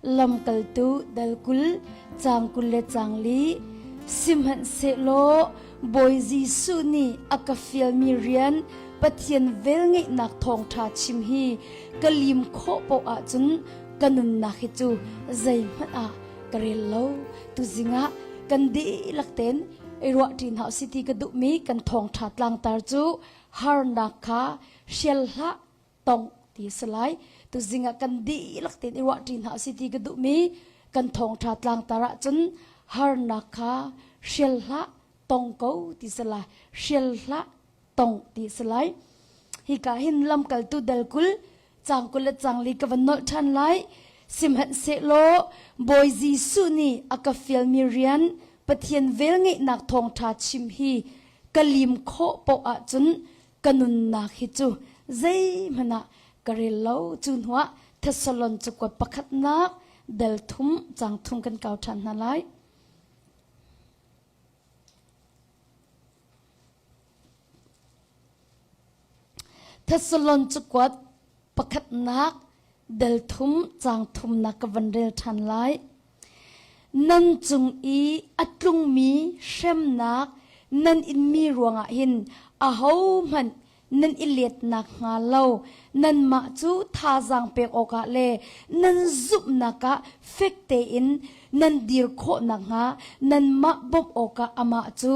Lamkaltu dal 20 caang 20 le caang li Sihmanhsehlaw Bawi Jesuh nih a ka fialmi rian Pathian velngeihnak thawngṭha chim hi ka lim khawh paoh ahcun ka nunnak hi cu zeihmanh ah ka rel lo. Tuzing ah kan dihlak tein i ruahṭi hna usih ti ka duhmi kan thawngṭha tlangtar cu harnak kha hrial hlah tong ti a si lai. Tuzing ah kan dihlak tein i ruahṭi hna usih ti ka duhmi kan thawngṭha tlangtar ahcun harnak kha hrial hlah tong ko ti si lai. Hrial hlah tong ti a si lai. Hika hin lamkaltu dal 20 caang 20 le caang li ka van nolh ṭhan lai. Sihmanhsehlaw Bawi Jesuh nih a ka fialmi rian Pathian velngeihnak thawngṭha chim hi ka lim khawh paoh ahcun ka nunnak hi cu zeihmanh ah ka rel lo. Cu hnuah Thessalon cakuat pakhatnak dal thum caang thum kan kau ṭhan hna lai. Thessalon cakuat pakhatnak dal thum caang thumnak ka van rel ṭhan lai. Nan cung i a tlungmi hremnak nan inmi ruangah hin ahohmanh nan i let nakhnga lo nanmah cu thazaang pek awkah le nan zumhnak ah fek tein nan dir khawh nakhnga nanmah bawmh awkah amah cu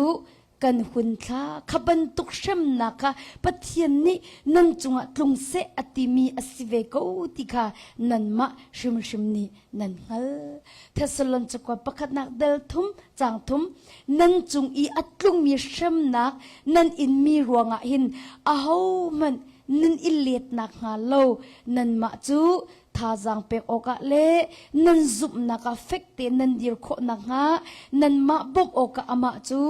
kan hun thla. Kha bantuk hremnak kha Pathian nih nan cungah tlung seh a timi a si ve ko ti kha nanmah hrimhrim nih nan hngal. Thessalon cakuat pakhatnak dal thum caang thum nan cung i a tlungmi hremnak nan inmi ruangah hin ahohmanh nan i let nakhnga lo nanmah cu thazaang pek awkah le nan zumhnak ah fek tein nan dir khawh nakhnga nanmah bawmh awkah amah cu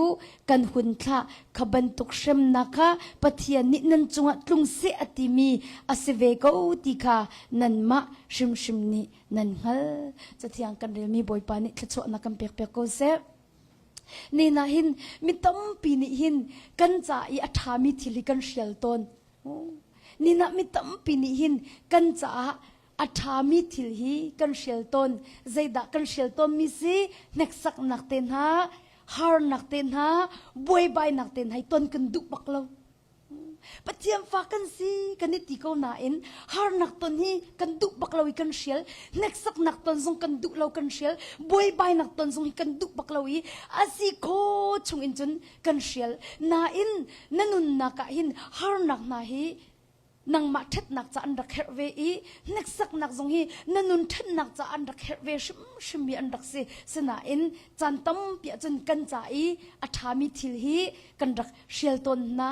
kan hun thlah. Kha bantuk hremnak kha Pathian nih nan cungah tlung seh a timi a si ve ko ti kha nanmah hrimhrim nih nan hngal. Cathiang kan relmi Bawipa nih thluachuahnak kan pek piak ko seh. Ni na hin mi tampi nih hin kan ca i a ṭhami thil hi kan hrial tawn. Ni na mi tampi nih hin kan caah a ṭhami thil hi kan hrial tawn. Zeidah kan hrial tawnmi si? Hneksaknak te hna, harnak te hna, buaibainak te hna hi ton kan duh bak lo. Pathian fa kan si kan i ti ko nain harnak ton hi kan duh bak lo i kan hrial hneksaknak ton zong kan duh lo kan hrial buaibainak ton zong hi kan duh bak lo i a si kho chung in cun kan hrial nain na nunnak ah hin harnak hna hi nangmah ṭhatnak ca an rak herh ve i hneksaknak zong hi na nun ṭhatnak ca an rak herh ve hrimhrimmi an rak si sinain caan tampi ahcun kan ca i a ṭhami thil hi kan rak hrial tawn hna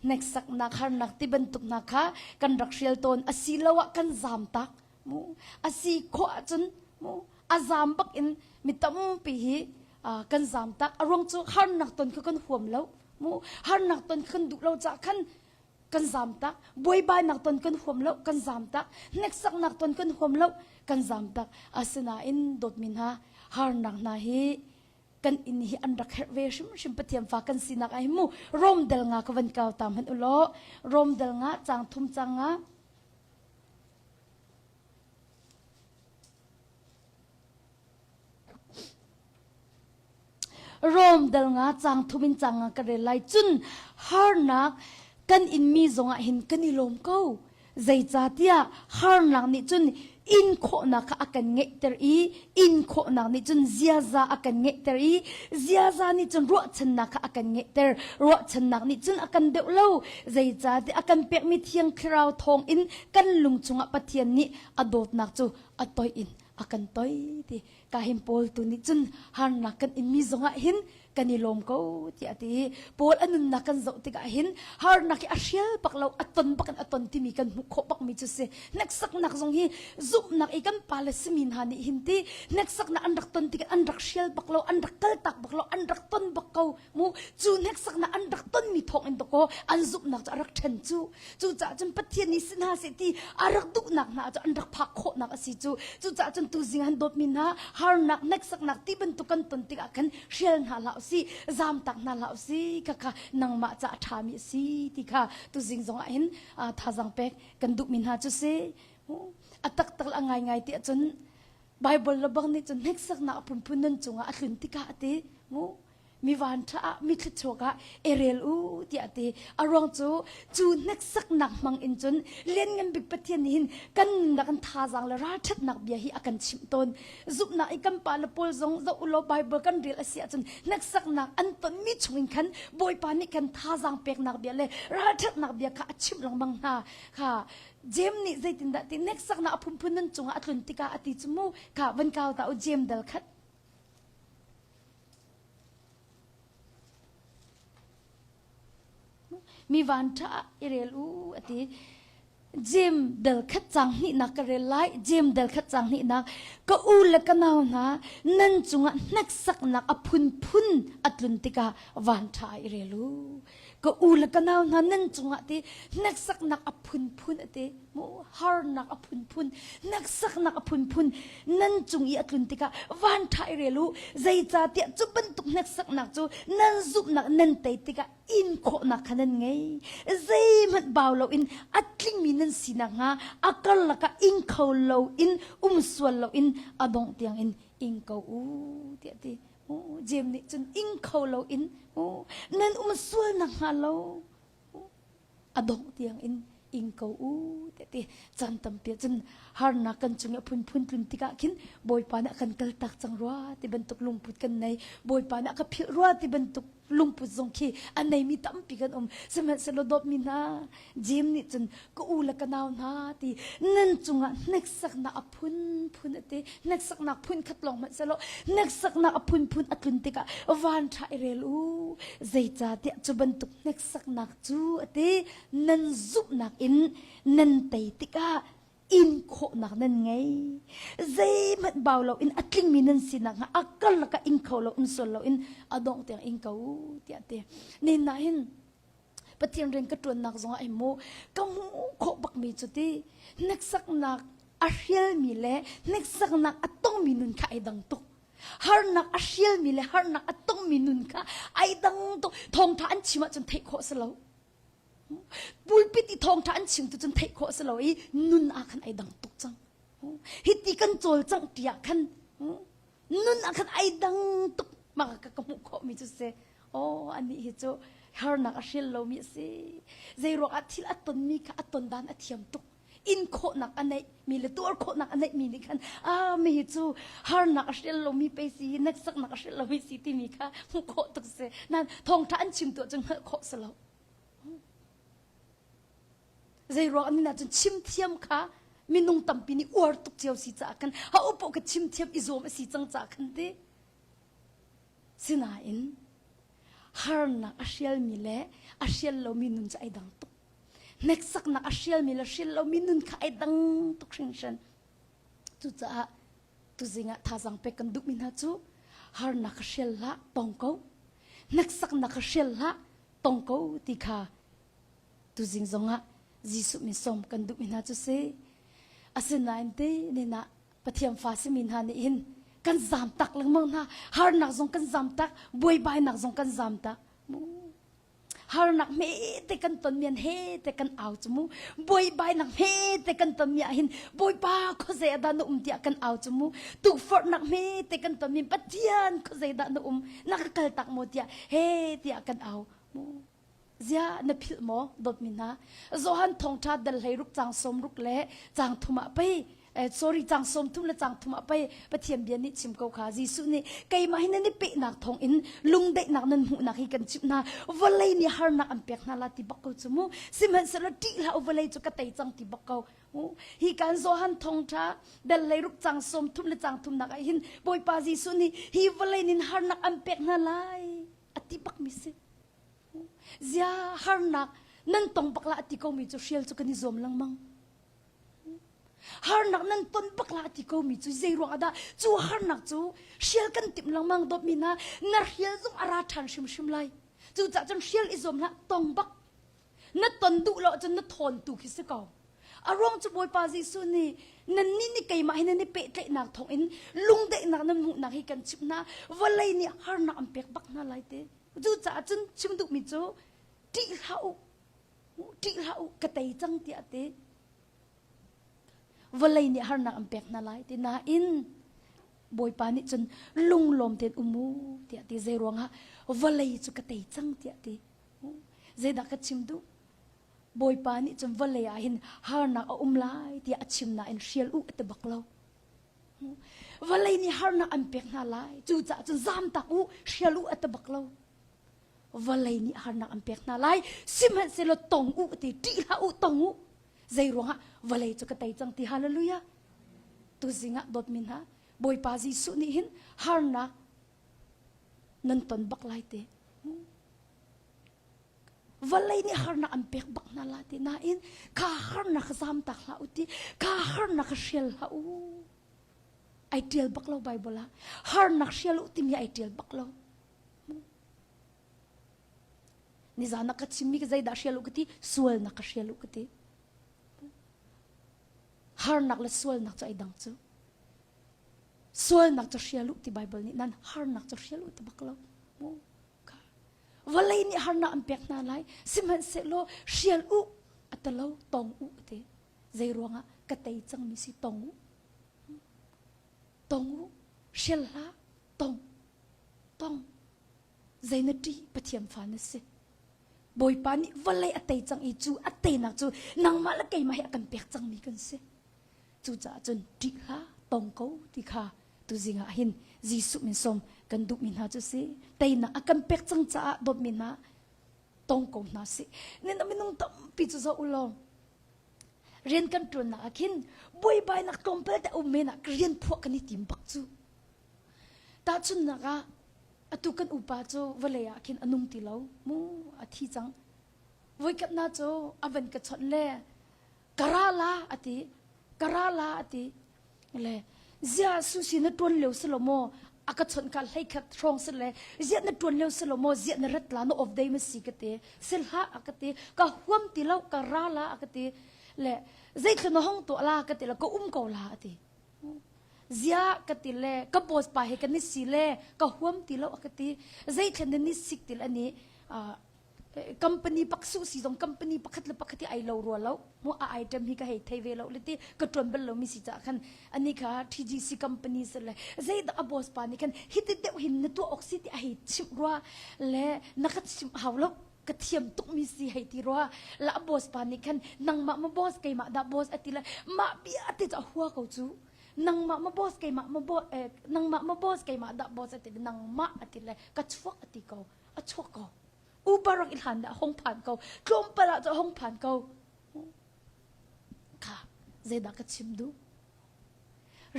hneksaknak harnak ti bantuk hna kha kan rak hrial tawn asiloah kan zaam tak mu a si khawh ahcun mu a zaam bak in mi tampi hi kan zaam tak a ruang cu harnak ton kha kan huam lo mu harnak ton kha kan duh lo caah khan kan zaam tak buaibainak ton kan huam lo kan zaam tak hneksaknak ton kan huam lo kan zaam tak asinain dawtmi hna harnak hna hi kan inn hi an rak herh ve hrimhrim Pathian fa kan sinak ah hin mu Rom dal nga ka van kau ta hmanh ulaw Rom dal nga cang thum cang nga Rom dal nga cang thum in cang nga ka rel lai cun harnak kan inmi zongah hin kan i lawm ko zeicahtiah harnak nih cun in khawhnak kha a kan ngeihter i in khawhnak nih cun ziaza a kan ngeihter i ziaza nih cun ruahchannak kha a kan ngeihter ruahchannak nih cun a kan deuh lo zeicahtiah a kan pekmi thiang thlarau thawng in kan lung chungah Pathian nih a dawtnak cu a toih in a kan toi ti ka hin Paul tu nih cun harnak kan inmi zongah hin kan i lawm ko tiah a ti Paul a nunnak kan zoh tikah hin harnak hi a hrial bak lo a ton bak in a ton timi kan hmuh khawh bakmi cu si hneksaknak zong hi zumhnak i kan pale simi hna nih hin ti hneksaknak an rak ton tikah an rak hrial bak lo an rak kaltak bak lo an rak ton bak ko mu cu hneksaknak an rak tonmi thawng in dakaw an zumhnak cu a rak ṭhen cu Cucaah cun Pathian nih si hna seh ti a rak duhnak hna cu an rak phak khawhnak a si cu. Cucaah cun tuzing han dawtmi hna harnak hneksaknak ti bantuk kan ton tikah khan hrial hna hlah usih, zamtak hna hlah usih khakha nangmah ca a ṭhami a si ti kha tuzing zongah hin thazaang pek kan duhmi hna cu si. A taktak le a ngaingai ti ahcun. Bible le bang nih cun hneksaknak a phunphun nan cungah a tlun tikah a ti. Mu mi van ṭha ah mi thluachuak ah i rel u tiah a ti. A ruang cu cu hneksaknak hmang in cun Lianngan Bik Pathian nih hin kan nunnak in thazaang le ralṭhatnak bia hi a kan chimh tawn. Zumhnak i kan pa le pawl zong zoh u law Bible kan rel a si ahcun hneksaknak an tonmi chungin khan Bawipa nih kan thazaang peknak bia le ralṭhatnak bia kha a chimh lengmang hna. Kha Jem nih zeitindah ti hneksaknak a phunphun nan cungah a tlun tikah a ti cu mu kha van kau ta u Jem dal khat. Mi van ṭha ah i rel u a ti. Jem dal khat cang hnihnak ka rel lai. Jem dal khat cang hnihnak ka u le ka nau hna nan cungah hneksaknak a phunphun a tlun tikah van ṭha ah i rel u. Ka u le ka nau hna nan cungah ti hneksaknak a phunphun a ti mu harnak a phunphun hneksaknak a phunphun nan cung i a tlun tikah van ṭha i rel u zeicahtiah cu bantuk hneksaknak cu nan zumhnak nan tei tikah in khawhnak kha nan ngei zeihmanh bau loin a tlingmi nan si nakhnga a karlak ah ing kho loin um sual loin a dongh tiangin ing ko u tiah ti Jem nih cun ing kho loin nan um sual nakhnga lo a dongh tiang in ing ko u tiah ti caan tampi cun harnak kan cung i a phunphun tlun tikah khin Bawipa nih a kan kaltak cang rua ti bantuk lungput kan nei Bawipa nih a ka philh rua ti bantuk lungput zong khi a neimi tampi kan um sihmanhsehlaw dawtmi hna Jeim nih cun ka u le ka nau hna ti nan cungah hneksaknak a phunphun a ti hneksaknak phun khat lawng hmanh selaw hneksaknak a phunphun a tlun tikah van ṭha i rel u zeicahtiah cu bantuk hneksaknak cu a ti nan zumhnak in nan tei tikah in khawhnak nan ngei zeihmanh bau loin a tlingmi nan sinak hnga a karlak ah ing kho lo um sual loin a dongh tiang ing ko tiah ti nin na hin Pathian rian ka ṭuannak zongah hin mu ka hmuh khawh bakmi cu ti hneksaknak a hrialmi le hneksaknak a tongmi nun kha ai dang tuk harnak a hrialmi le harnak a tongmi nun kha ai dang tuk thawngṭha an chim ahcun theih khawh si lo pulpit i thawngṭha an chim tu cun theih khawh si lo i nun ah khan ai dang tuk cang hiti kan cawlcangh ti ah khan nun ah khan ai dang tuk mah ka ka hmuh khawh mi cu si oh anih hi cu harnak a hrial lomi a si zei ruangah thil a tonmi kha a ton dan a thiam tuk in khawhnak a neih mi le tuar khawhnak a neih mi nih khan ah mi hi cu harnak a hrial lomi pe si hneksaknak a hrial lomi si timi kha hmuh khawh tuk si nan thawngṭha an chim tu ahcun hngalh khawh si lo Zei ruang an ahcun chim thiam kha minung tampi nih uar tuk cio si caah khan ha upo ka chim thiam i zuam a si cang caah khan ti. Sinain harnak a hrialmi le a hrial lomi nun cu ai dang tuk. Hneksaknak a hrialmi le hrial lomi nun kha ai dang tuk hringhran. Cucaah tuzing ah thazaang pek kan duhmi hna cu harnak ka hrial hlah tong ko. Hneksaknak ka hrial hlah tong ko ti kha Tuzing zongah Jesuh min sawm kan duhmi hna cu si. Asinain te nin ah Pathian fa simi hna nih hin kan zam tak lengmang hna. Harnak zong kan zam tak, buaibainak zong kan zam tak. Harnak hme te kan ton mian he te kan au cu mu. Buaibainak hme te kan ton mi ah hin Bawipa khuazei ah dah na um tiah kan au cu mu. Tukforhnak hme te kan ton mi Pathian khuazei dah na um na ka kal tak maw tiah he tiah kan au mu. Ziah na philh maw dawtmi hna? Johan thawngṭha dal hlei ruk cang sawm ruk le cang thum ah pei eh, sorry cang sawm thum le cang thum ah pei Pathian bia nih chim ko kha Jesuh nih keimah hi nan i pehnak thawng in lungdaihnak nan hmuhnak hi kan chimh hna vawlei nih harnak an pek hna la ti bak ko cu mu sihmanhsehlaw ṭih hlah u vawlei cu ka tei cang ti bak ko hi kan Johan thawngṭha dal hlei ruk cang sawm thum le cang thumnak ah hin Bawipa Jesuh nih hi vawlei nin harnak an pek hna lai a ti bak mi si Zia harnak nan tong bak la ti ko mi cu hrial cu kan i zuam lengmang. Harnak nan ton bak la ti ko mi cu zei ruang dah cu harnak cu hrial kan timh lengmang dawt mi hna na hrial zong a ra ṭhan hrimhrim lai. Cucaah cun hrial i zuam hlah tong bak. Na ton duh lo cun na thawn tu khi si ko. A ruang cu Bawipa Jesuh nih nannih nih keimah hi nan i pehtlaihnak thawngin lungdaihnak nan hmuhnak hi kan chimh hna. Vawlei nih harnak an pek bak hna lai te. Cucaah cun chim duhmi cu ṭih hlah u, ṭih hlah u, ka tei cang tiah a ti. Vawlei nih harnak an pek hna lai ti nain. Bawipa nih cun lunglawm tein um u tiah ti zei ruangah vawlei cu ka tei cang tiah ti. Zeidah ka chim duh? Bawipa nih cun vawlei ah hin harnak a um lai tiah a chim nain hrial u a ti bak lo. Vawlei nih harnak an pek hna lai. Cucaah cun zamtak u, hrial u a ti bak lo. Vawlei nih harnak an pek hna lai. Sihmanhsehlaw tong u ti, ṭih hlah u, tong u. Zei ruangah vawlei cu ka tei cang ti hallelujah. Tuzing ah dawtmi hna, Bawipa Jesuh nih hin harnak nan ton bak lai te. Vawlei nih harnak an pek bak hna la ti nain kha harnak kha zam tak hlah u ti kha harnak kha hrial hlah u. Ai tial bak lo Bible ah. Harnak hrial u timi ai tial bak lo. Nizan ah ka chimmi ka zeidah hrial u ka ti sualnak ka hrial u ka ti. Harnak le sualnak cu ai dang cu. Sualnak cu hrial u ti Bible nih nan harnak cu hrial u ti bak lo. Vawlei nih harnak an pek hna lai sihmanhsehlaw hrial u a ti lo tong u a ti. Zei ruangah ka tei cangmi si tong u. Tong u hrial hlah tong tong zei na ṭih Pathian fa na si. Bawipa nih vawlei a tei cang i cu a teinak cu nangmah le keimah hi a kan pek cangmi kan si. Cucaah cun ṭih hlah tong ko ti kha tuzing ah hin Jesuh min sawm kan duhmi hna cu si. Teinak a kan pek cang caah dawtmi hna tong ko hna sih. Nin minung tampi cu zoh u law rian kan ṭuannak ah khin buaibainak tlawmpal te um men ah rian phuah kan i tim bak cu. Tahchunhnak ah atu kan upa cu vawlei ah khin a nung ti lo mu a thi cang. Voikhat na cu a van ka chawnh le ka ra la a ti ka ra la a ti le zia susi na tuan lio si lo maw a ka chawnh ka hlei khat hrawng si le zia na tuan lio si lo maw zia na rat la na off day ma si ka ti sil hlah a ka ti ka huam ti lo ka ra la a ka ti le zeitluk na hong tuah la ka ti la ka um ko la a ti Zia ka ti le ka boss pa he kan i si le ka huam ti lo a ka ti. Zeithlen na ni sik til ani company pak su si zong company pakhat le pakhat hi ai lo rua lo mu a item hi ka hei thei ve lo le ti ka tuan bal lo mi si ca khan ani kha TGC company se le zeidah a boss pa nih khan hiti deuh hin na tuah awk si ti a hei chimh rua le na ka chimh hau lo ka thiam tukmi si hei ti rua la boss pa nih khan nangmah ma boss keimah dah boss ati le mah bia ti cu a hua ko cu nangmah ma boss keimah ma boss eh, nangmah ma boss keimah dah boss ati le nangmah ati le ka chuak ati ko a chuak ko uber rak i hlan le a hong phan ko tlawmpal ah cu a hong phan ko kha zeidah ka chim duh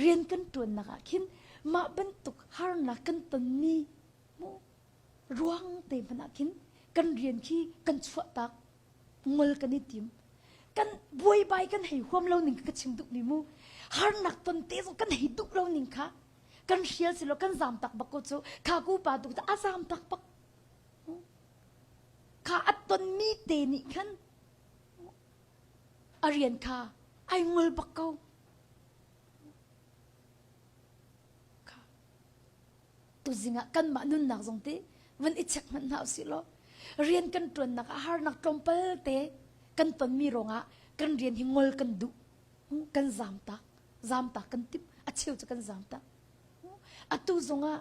rian kan tuannak ah khin mah bantuk harnak kan tonmi mu ruang te hmanh ah khin kan rian khi kan chuahtak ngol kan i tim kan buaibai kan hei huam lo ning ka chim duh mi mu harnak ton te zong kan hei duh lo ning kha kan hrial si lo kan zam tak bak ko cu kha ku pa tu a zam tak bak kha a ton mi te nih khan a rian kha ai ngol bak ko kha Tuzing ah kanmah nunnak zong ti van i check hmanh hna usih law rian kan ṭuannak ah harnak tlawmpal te kan tonmi ruangah kan rian hi ngol kan duh kan zamtak zamtak kan timh a cheu cu kan zamtak atu zongah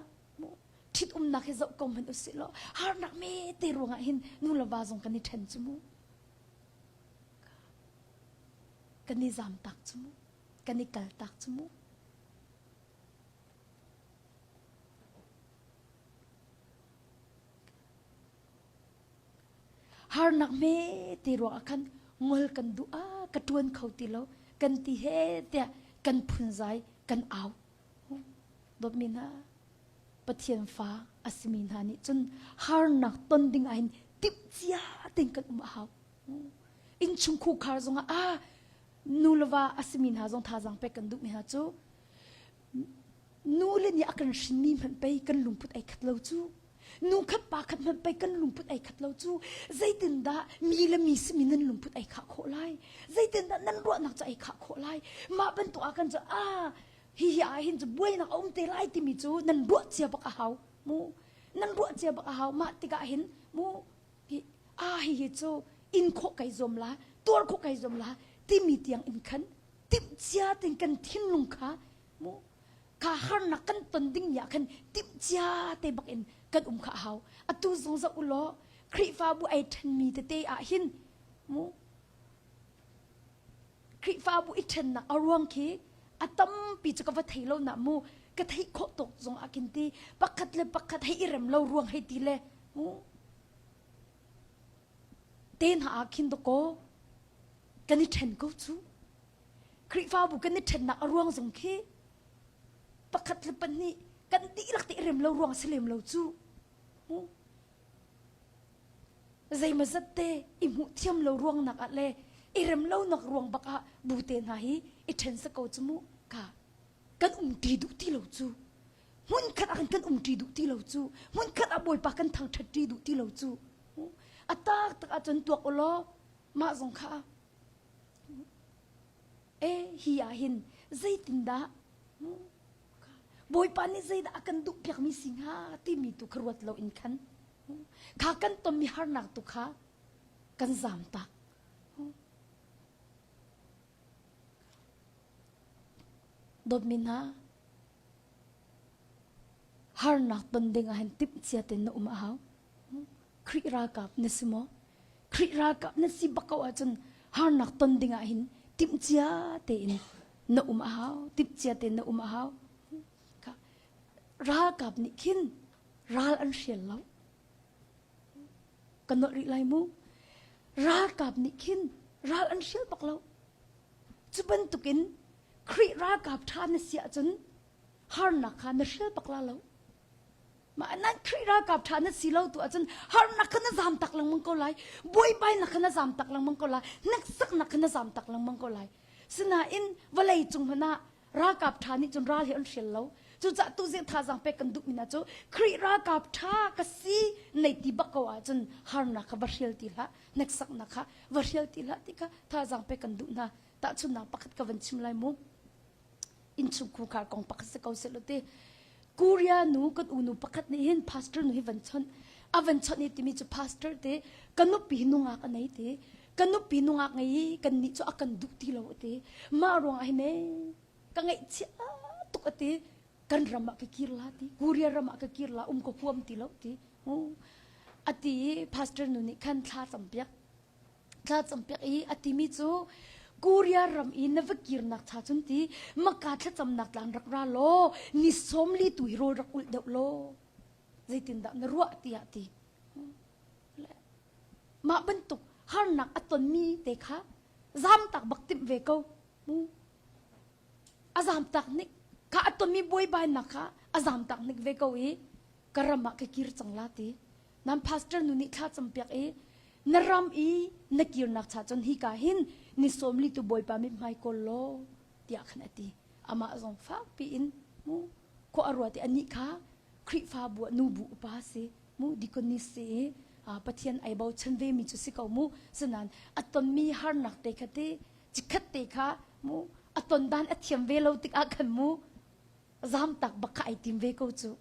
ṭhit umnak hi zoh ko hmanh usih law harnak me te ruangah hin nu le va zong kan i ṭhen cu mu kan i zamtak cu mu kan i kaltak cu mu Harnak hme ti ruang ah khan ngol kan duh ah ka ṭuan kho ti lo kan ti he tiah kan phunzai kan au. Dawtmi hna, Pathian fa a simi hna nih cun harnak ton ding ah hin timhcia tein kan um a hau. Innchung khukhar zongah ah nu le va a simi hna zong thazaang pek kan duhmi hna cu Nu le nih a kan hrinmi hmanh pei kan lungput ei khat lo cu. Nu khat pa khat hmanh pei kan lungput ei khat lo cu. Zeitindah mi le mi simi nan lungput ei khah khawh lai? Zeitindah nan ruahnak cu ei khah khawh lai? Mah bantuk ah kan cu ah hi hi ah hin cu buainak a um te lai timi cu nan ruah cia bak a hau mu. Nan ruah cia bak a hau. Mah tikah hin mu hi ah hi hi cu in khawh kai zuam la, tuar khawh kai zuam la timi tiang in khan timhcia tein kan thinlung kha mu. Kha harnak kan ton ding ni ah khan timhcia te bak in kan um kha a hau. Atu zong zoh u law Khrihfabu ai ṭhenmi tete ah hin mu Khrihfabu i ṭhennak a ruang khi a tampi cu ka va thei lo na mu ka theih khawh tuk zong ah khin ti pakhat le pakhat hei i rem lo ruang hei ti le mu te hna ah khin dakaw kan i ṭhen ko cu. Khrihfabu kan i ṭhennak a ruang zong khi pakhat le pahnih kan dihlak te i rem lo ruang si lem lo cu. Zeimazat te i hmuh thiam lo ruang nak ah le i rem lo nak ruang bak ah bu te hna hi i ṭhen sa ko cu mu ka kan um ṭi duh ti lo cu. Hmunkhat ah kan um ṭi duh ti lo cu. Hmunkhat ah Bawipa kan thangṭhat ṭi duh ti lo cu. A tak tak ahcun tuak u law mah zong kha E hi ah hin zeitindah Bawipa nih zeidah a kan duh piakmi si hnga timi tu kha ruat lo in khan kha kan tonmi harnak tu kha kan zam tak. Dawtmi hna, harnak ton ding ah hin timhcia tein na um a hau. Khrih ralkap na si maw? Khrih ralkap na si bak ko ahcun harnak ton ding ah hin timhcia tein na um a hau. Timhcia tein na um a hau. Ralkap nih khin ral an hrial lo. Ka nolh rih lai mu. Ralkap nih khin ral an hrial bak lo. Cu bantukin Khrih ralkap ṭha na si ahcun harnak kha na hrial bak la lo. Mah nan Khrih ralkap ṭha na si lo tu ahcun harnak kha na zam tak lengmang ko lai. Buaibainak kha na zam tak lengmang ko lai. Hneksaknak kha na zam tak lengmang ko lai. Sinain vawlei cung hmanh ah ralkap ṭha nih cun ral hi an hrial lo. Cucaah tuzing thazaang pek kan duhmi hna cu Khrih ralkap ṭha ka si nei ti bak ko ahcun harnak kha va hrial ti hlah, hneksaknak kha va hrial ti hlah ti kha thazaang pek kan duh hna. Tahchunhnak pakhat ka van chim lai mu. Innchungkhar kong pakhat si ko seh ti. Korea nu kan unu pakhat nih hin pastor nu hi van chawnh. A van chawnh i timi cu pastor te ka nupi hi nungak a nei ti. Ka nupi nungak ngei i kan nih cu a kan duh ti lo ti. Mah ruangah hin ee ka ngaihchia tuk a ti. Kan ram ah ka kir la ti. Korea ram ah ka kir la um ka huam ti lo ti. A ti i pastor nu nih khan thla campiak. Thla campiak i a timi cu Korea ram i na va kirnak cha cun ti maka thlacamnak tlang rak ra law ni sawmli tu hi rawl rak ulh deuh law zeitindah na ruah tiah ti. Mah bantuk harnak a tonmi te kha zamtak bak timh ve ko. Mu. A zamtak nik kha a tonmi buaibainak kha a zamtak nik ve ko i ka ram ah ka kir cang la ti. Nan pastor nu nih thla campiak i na ram i na kirnak cha cun hi ka hin ni sawmli tu Bawipa mithmai kawl law tiah khan a ti. Amah zong fakpi in mu khua a ruat i anih kha Khrihfabu ah nubu upa si mu deaconess si i Pathian ai bochan ve mi cu si ko mu sinain a tonmi harnak te kha ti cikhat te kha mu a ton dan a thiam ve lo tikah khan mu zamtak bak kha ai tim ve ko cu.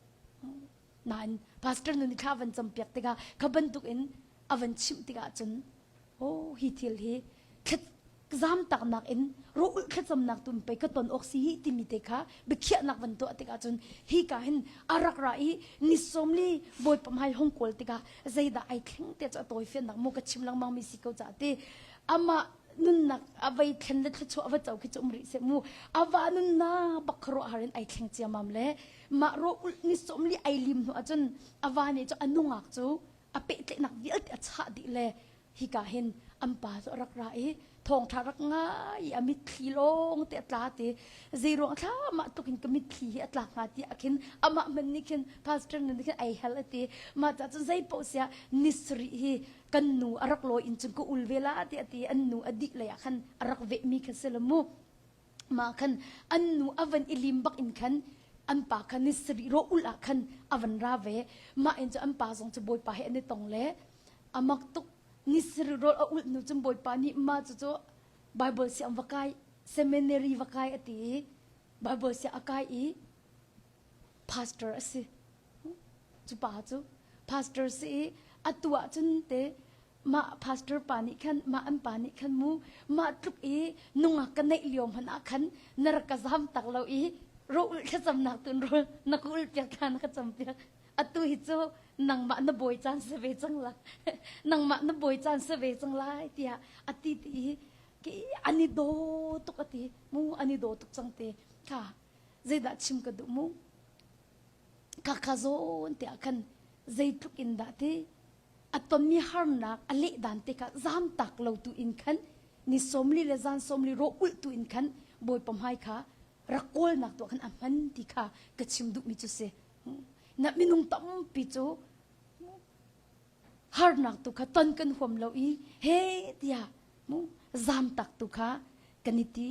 Nain pastor nu nih thla van campiak tikah kha bantuk in a van chimh tikah cun oh hi thil hi zamtaknak in rawh thlacamnak tu pei ka ton awk si hi timi te kha biakhiahnak van tuah tikah cun hi ka hin a rak ra i ni sawmli bawipa hmai hong kawl tikah zeidah ai thleng te cu a tawi fiannak mu ka chim lengmang mi si ko ca ti amah nunnak a vei thlen le thluachuah va co khi cu um rih seh mu ava nunnak bak khuaruah har in ai thleng ciamam le mah rawh ulh ni sawmli ai lim hnu ahcun a va nih cu a nungak cu a pehtlaihnak vialte a chah dih le hika hin an pa cu a rak ra i thawngṭha rak ngai i a mitthli lawng te a tla ti zeiruang thla mah tluk in ka mitthli hi a tlak hnga ti ah khin amah hmanh nih khin pastor nu nih khin ai hel a ti mah ca cun zei paoh siah ni sarih hi kan nu a rak lawi in cun ka ul ve la ti a ti an nu a dih lei ah khan a rak vehmi kha si lo mu Mah khan an nu a van i lim bak in khan an pa kha ni sarih rawh ulh ah khan a van ra ve. Mah in cu an pa zong cu Bawipa he an i tong le a mak tuk. Ni sarih rawl a ulh hnu cun Bawipa nih mah cucu Bible siang va kai, seminary va kai a ti i Bible siang a kai i pastor a si. Cu pa cu pastor si i atu ah cun te mah pastor pa nih khan mah an pa nih khan mu mah tluk i nungak ka neih lio hmanh ah khan na rak ka zam tak lo i. Ro ulh thlacamnak tun rawl na ka ulh piak thla na ka cam piak. Atu hi cu nangmah na bawi caan si ve cang la. Nangmah na bawi caan si ve cang lai tiah a ti ti i ki an i daw tuk a ti. Mu an i daw tuk cang te. Kha zeidah chim ka duh mu? Kha kha zawn te ah khan zeitluk in dah ti a tonmi harnak a leh dan te kha zamtak lo tu in khan ni sawmli le zan sawmli rawh ulh tu in khan Bawipa hmai kha rak kawlnak tuah khan a hman ti kha ka chim duhmi cu si. Na minung tampi cu harnak tu kha ton kan huam lo i he tiah mu zamtak tu kha kan i ti.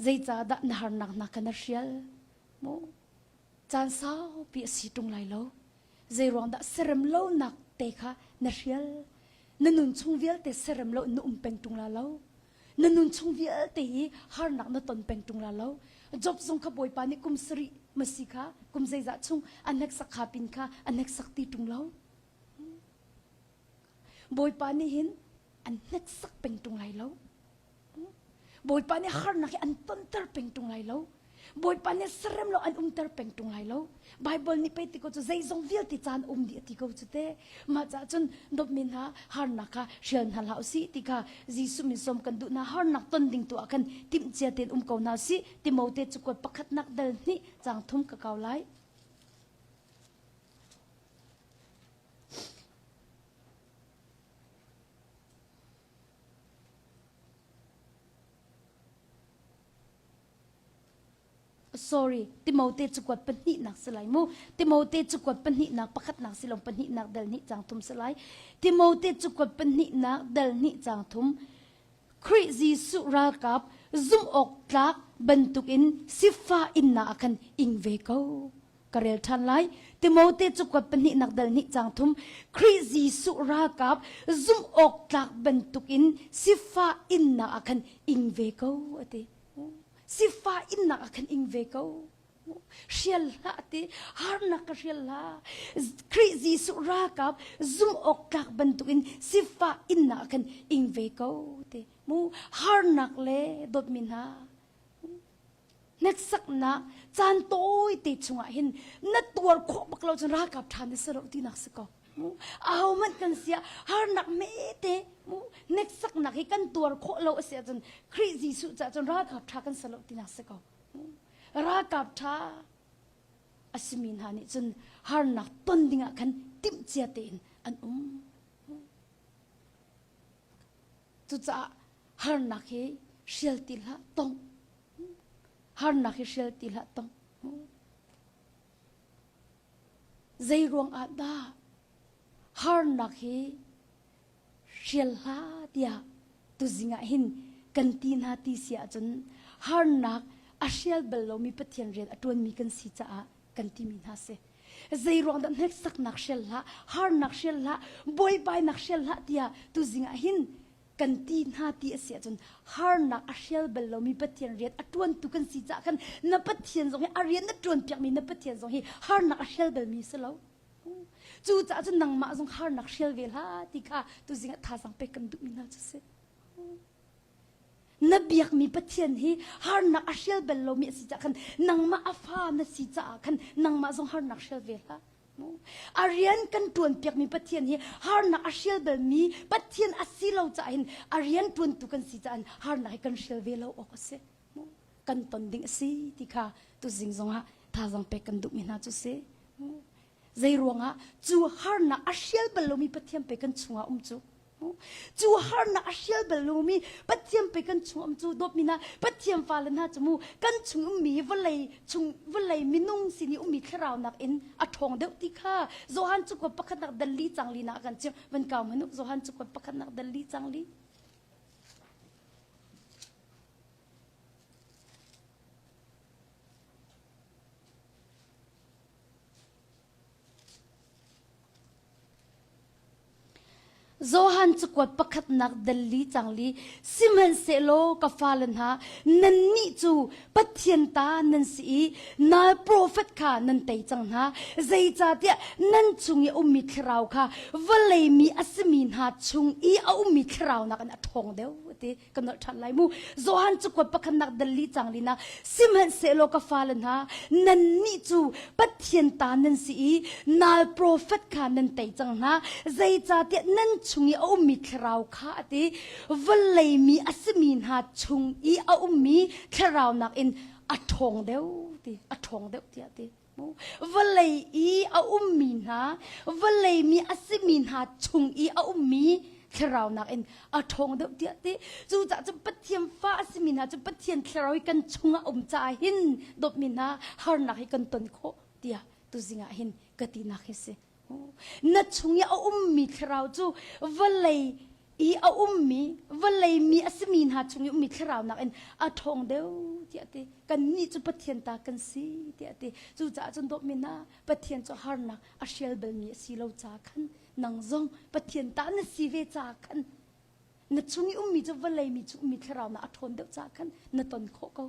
Zeicahdah na harnak hna kha na hrial? Mu caan saupi a si ṭung lai lo. Zeiruang dah serem lonak te kha na hrial? Na nun chung vialte serem lo na um peng ṭung la lo. Na nun chung vialte hi harnak na ton peng ṭung la lo. Job zong kha Bawipa nih kum sarih masi kha kum zeizah chung a hneksak kha pin kha a hneksak ti ṭung lo. Bawipa nih hin an hneksak peng ṭung lai lo. Bawipa nih harnak hi an tonter peng ṭung lai lo. Bawipa nih serem lo an umter peng ṭung lai lo. Bible nih pei ti ko cu zeizong vialte caan um dih a ti ko cu te. Mah caah cun dawtmi hna harnak kha hrial hna hlah usih ti kha Jesuh min sawm kan duh hna harnak ton ding tu ah khan timhcia tein um ko hna usih. Timote cakuat pakhatnak dal hnih caang thum ka kau lai. Sorry, Timote cakuat pahnihnak si lai mu. Timote cakuat pahnihnak pakhatnak si lo pahnihnak dal hnih cang thum si lai. Timote cakuat pahnihnak dal hnih cang thum. Khrih Jesuh ralkap zumh awk tlak bantukin sifah innak ah khan ing ve ko. Ka rel ṭhan lai. Timote cakuat pahnihnak dal hnih cang thum Khrih Jesuh ralkap zumh awk tlak bantukin sifah innak ah khan ing ve ko a ti. Sifah innak ah khan ing ve ko. Hrial hlah ti harnak ka hrial hlah. Khrih Jesuh ralkap zumh awk tlak bantukin sifah innak ah khan ing ve ko ti. Mu harnak le dawtmi hna Hneksaknak caan tawite chungah hin na tuar khawh bak lo cun ralkap ṭha na si lo tinak si ko. Ahohmanh kan si ah harnak mete mu hneksaknak hi kan tuar khawh lo a si ahcun Khrih Jesuh caah cun ralkap ṭha kan si lo tinak si ko. Ralkap ṭha a simi hna nih cun harnak ton dingah khan timhcia tein an um. Cucaah harnak hi hrial ti hlah tong. Harnak hi hrial ti hlah tong. Zei ruang ah dah harnak hi hrial hlah tiah tuzing ah hin kan ti hna ti si ahcun harnak a hrial bal lomi Pathian rian a ṭuanmi kan si caah kan timi hna si. Zei ruang dah hneksaknak hrial hlah, harnak hrial hlah, buaibainak hrial hlah tiah tuzing ah hin kan ti hna ti a si ahcun harnak a hrial bal lomi Pathian rian a ṭuantu kan si caah khan na Pathian zong hi a rian na ṭuanpiakmi na Pathian zong hi harnak a hrial balmi si lo. Cucaah cun nangmah zong harnak hrial ve hlah ti kha tuzing ah thazaang pek kan duhmi hna cu si. Na biakmi Pathian hi harnak a hrial bal lomi a si caah khan nangmah a fa na si caah khan nangmah zong harnak hrial ve hlah. A rian kan ṭuanpiakmi Pathian hi harnak a hrial balmi Pathian a si lo caah hin a rian ṭuantu kan si caah harnak hi kan hrial ve lo awk a si. Kan ton ding a si ti kha tuzing zongah thazaang pek kan duhmi hna cu si. Zei ruangah cu harnak a hrial bal lomi Pathian pe kan chungah um cu. Cu harnak a hrial bal lomi Pathian pe kan chung um cu dawtmi hna Pathian fale hna cu mu kan chung ummi hi vawlei chung vawlei minung sin i ummi thlarau nakin a ṭhawng deuh ti kha Johan cakuat pakhatnak dal li cang li na kan chim van kau hmanuk Johan cakuat pakhatnak dal li cang li Johan cakuat pakhatnak dal li cang li sihmanhsehlaw ka fale hna nannih cu Pathian ta nan si i nal profet kha nan tei cang hna zeicahtiah nan chung i a ummi thlarau kha vawlei mi a simi hna chung i a ummi thlarau nakin a ṭhawng deuh. ti ka nolh ṭhan lai mu. Johan cakuat pakhatnak dal li cang lina sihmanhsehlaw ka fale hna nannih cu Pathian ta nan si i nal profet kha nan tei cang hna zeicahtiah nan chung i a ummi thlarau kha a ti vawlei mi a simi hna chung i a ummi thlarau nakin a ṭhawng deuh ti a ṭhawng deuh tiah ti Vawlei i a ummi hna, vawlei mi a simi hna chung i a ummi thlarau nakin a ṭhawng deuh tiah ti. Cucaah cun Pathian fa a simi hna cu Pathian thlarau hi kan chungah um caah hin dawtmi hna harnak hi kan ton khawh tiah tuzing ah hin ka tinak hi si. Na chung i a ummi thlarau cu vawlei i a ummi vawlei mi a simi hna chung i ummi thlarau nakin a ṭhawng deuh tiah ti. Kannih cu Pathian ta kan si tiah ti. Cucaah cun dawtmi hna Pathian cu harnak a hrial balmi a si lo ca khan nang zong Pathian ta na si ve ca khan na chung i ummi cu vawlei mi chung ummi thlarau na a ṭhawn deuh ca khan na ton khawh ko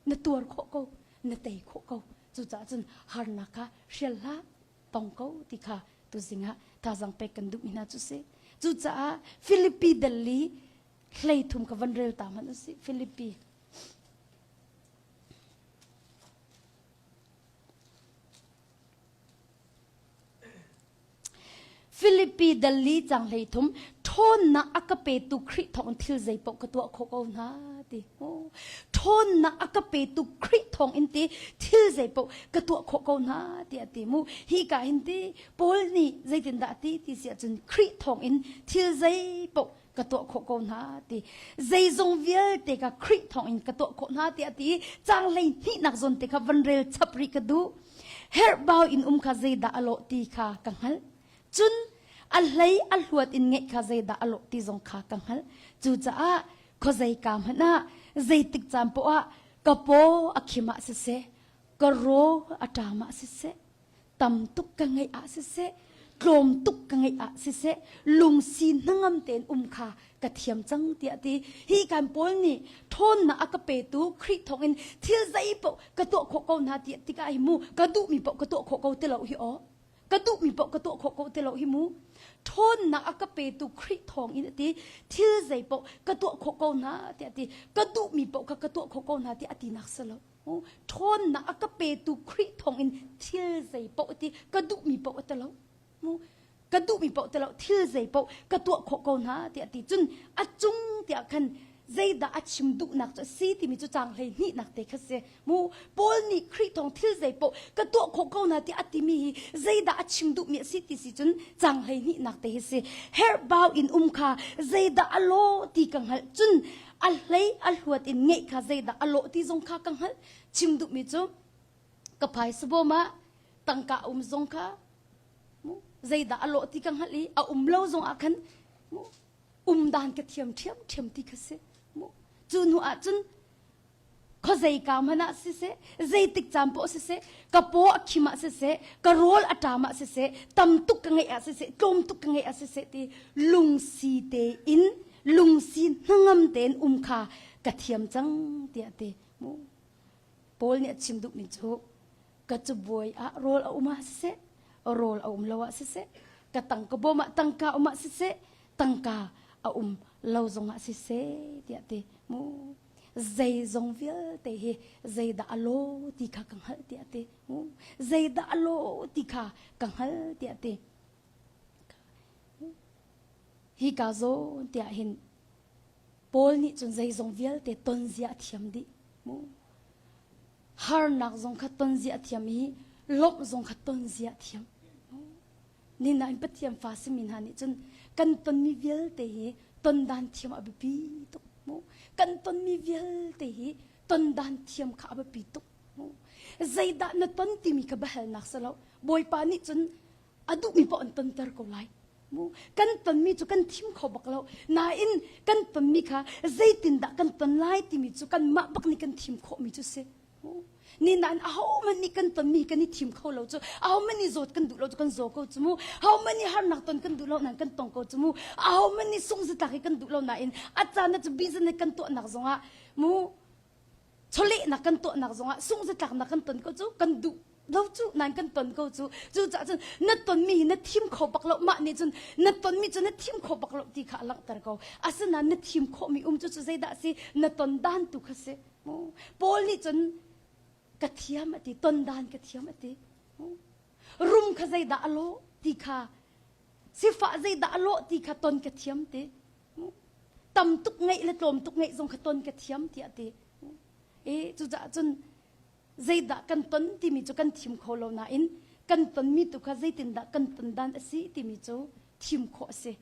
na tuar khawh ko na tei khawh ko cucaah cun harnak kha hrial hlah tong ko ti kha tuzing ah thazaang pek kan duhmi hna cu si. Cucaah Filipi dal li 13 ka van rel ta hmanh usih. Filipi. Filipi dal li cang 13 ṭhawnnak a ka petu Khrih thawng thil zeipaoh ka tuah khawh ko hna ti. Ṭhawnnak a ka petu Khrih thawng in ti thil zeipaoh ka tuah khawh ko hna tiah ti mu. Hi ka hin ti Paul nih zeitindah ti ti si ahcun Khrih thawng in thil zeipaoh ka tuah khawh ko hna ti. Zeizong vialte ka Khrih thawng in ka tuah khawh hna tiah ti cang hlei hnihnak zawn te kha van rel chap rih ka duh. Herhbau in um kha zeidah a lawh ti kha ka hngalh. Cun a hlei a hluat in ngeih kha zeidah a lawh ti zong kha ka hngalh. Cucaah khuazeika hmanh ah zeitik caan poah ah ka paw a khim ah siseh, ka raw a ṭam ah siseh, tam tuk ka ngeih ah siseh, tlawm tuk ka ngeih ah siseh, lungsi hnangam tein um kha ka thiam cang tiah ti. Hi kan Paul nih ṭhawnnak a ka petu Khrih thawngin thil zeipaoh ka tuah khawh ko hna tiah tikah hi mu ka duhmi paoh ka tuah khawh ko ti lo hi aw. Ka duhmi paoh ka tuah khawh ko ti lo hi mu. Ṭhawnnak a ka petu Khrih thawng in a ti. Thil zeipaoh ka tuah khawh ko hna tiah a ti. Ka duhmi paoh kha ka tuah khawh ko hna tiah a tinak si lo. Ṭhawnnak a ka petu Khrih thawng in thil zeipaoh a ti. Ka duhmi paoh a ti lo. Ka duhmi paoh ti lo. Thil zeipaoh ka tuah khawh ko hna tiah a ti. Cun a cung tiah khan zeidah a chim duhnak cu a si timi cu caang 12 nak te kha si. Mu Paul nih Khrih thawng thil zeipaoh ka tuah khawh ko na ti a timi hi zeidah a chim duhmi a si ti si cun cang 12 nak te hi si. Herhbau in um kha zeidah a law ti ka hngalh cun a hlei a hluat in ngeih kha zeidah a lawh ti zong kha ka hngalh. Chim duhmi cu ka phaisa bawm ah tangka um zong kha mu zeidah a lawh ti ka hngalh i a um lo zong ah khan mu um dan ka thiam ṭhiamṭhiam ti kha si. Mu cu hnu ah cun khuazeika hmanh ah siseh, zeitik caan poah siseh, ka paw a khim ah siseh, ka rawl a ṭam ah siseh, tam tuk ka ngeih ah siseh, tlawm tuk ka ngeih ah siseh ti lungsi tein, lungsi hnangam tein um kha ka thiam cang tiah ti. Mu. Paul nih a chim duhmi cu ka cabuai ah rawl a um ah siseh, rawl a um lo ah siseh, ka tangka bawm ah tangka um ah siseh, tangka a um lo zong ah siseh tiah ti. Mu. Zeizong vialte hi zeidah a law ti kha ka hngalh tiah a ti. Zeidah a law ti kha ka hngalh tiah a ti. Hi ka zawn tiah hin Paul nih cun zeizong vialte tonzia a thiam dih. Harnak zong kha tonzia a thiam i lawmh zong kha tonzia a thiam. Ninain Pathian fa simi hna nih cun kan tonmi vialte hi tondan thiam a biapi tuk mu. Kan tonmi vialte hi tondan thiam kha a biapi tuk mu. Zeidah na ton timi kha biahalnak si lo. Bawipa nih cun a duhmi paoh an tonter ko lai. Mu. Kan tonmi cu kan thim kho bak lo. Nain kan tonmi kha zeitindah kan ton lai timi cu kanmah bak nih kan thim khawhmi cu si. Ni nain ahohmanh nih kan tonmi kan i thim kho lo cu ahohmanh nih zawt kan duh lo cu kan zaw ko cu mu ahohmanh nih harnak ton kan duh lo nain kan tong ko cu mu ahohmanh nih sungzatlak hi kan duh lo nain a caan cu business kan tuahnak zongah mu chawlehnak kan tuahnak zongah sungzatlaknak kan ton ko cu kan duh. Lo cu nan kan ton ko cu. Cucaah cun na tonmi hi na thim kho bak lo. Mah nih cun na tonmi cu na thim kho bak lo ti kha a langhter ko. Asinain na thim khawhmi um cu cu zeidah a si? Na ton dan tu kha si. Paul nih cun ka thiam a ti, ton dan ka thiam a ti. Rum kha zeidah a lawh ti kha sifah zeidah a lawh ti kha ton ka thiam ti. Tam tuk ngeih le tlawm tuk ngeih zong kha ton ka thiam tiah a ti. E cucaah cun zeidah kan ton timi cu kan thim kho lo nain kan tonmi tu kha zeitindah kan ton dan a si timi cu thim khawh a si.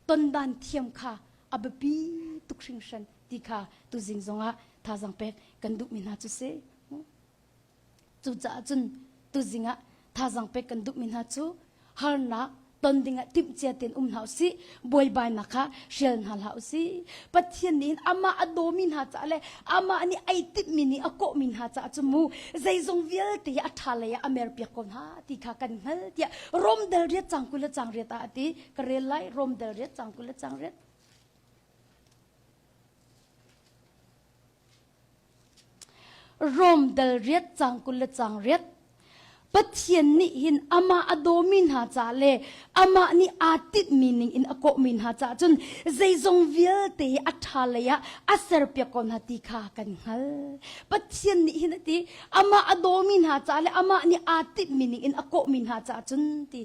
Ton dan thiam kha a biapi tuk hringhran ti kha tuzing zongah thazaang pek kan duhmi hna cu si. Cucaah cun tuzing ah thazaang pek kan duhmi hna cu harnak ton dingah timhcia tein um hna usih, buaibainak kha hrial hna hlah usih. Pathian nih amah a dawmi hna caah le amah nih ai timhmi nih a kawhmi hna caah cu mu zeizong vialte hi a ṭha lei ah a merpiak ko hna ti kha kan hngal tiah Rom dal riat cang 20 le cang riat ah a ti. Ka rel lai Rom dal riat cang 20 le cang riat. Rom dal riat cang 20 le cang riat. Pathian nih hin amah a dawmi hna ca le amah nih aa tinhmi ning in a kawhmi hna caah cun zeizong vialte hi a ṭha lei ah a serpiak ko hna ti kha kan hngal. Pathian nih hin a ti amah a dawmi hna ca le amah nih aa tinhmi ning in a kawhmi hna caah cun ti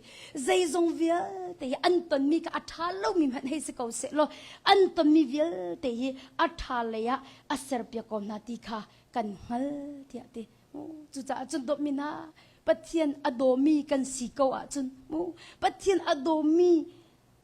zeizong vialte hi an tonmi kha a ṭha lomi hmanh hei si ko seh law an tonmi vialte hi a ṭha lei ah a serpiak ko hna ti kha kan hngal tiah ti. Cucaah cun dawtmi hna Pathian a dawmi kan si ko ahcun mu Pathian a dawmi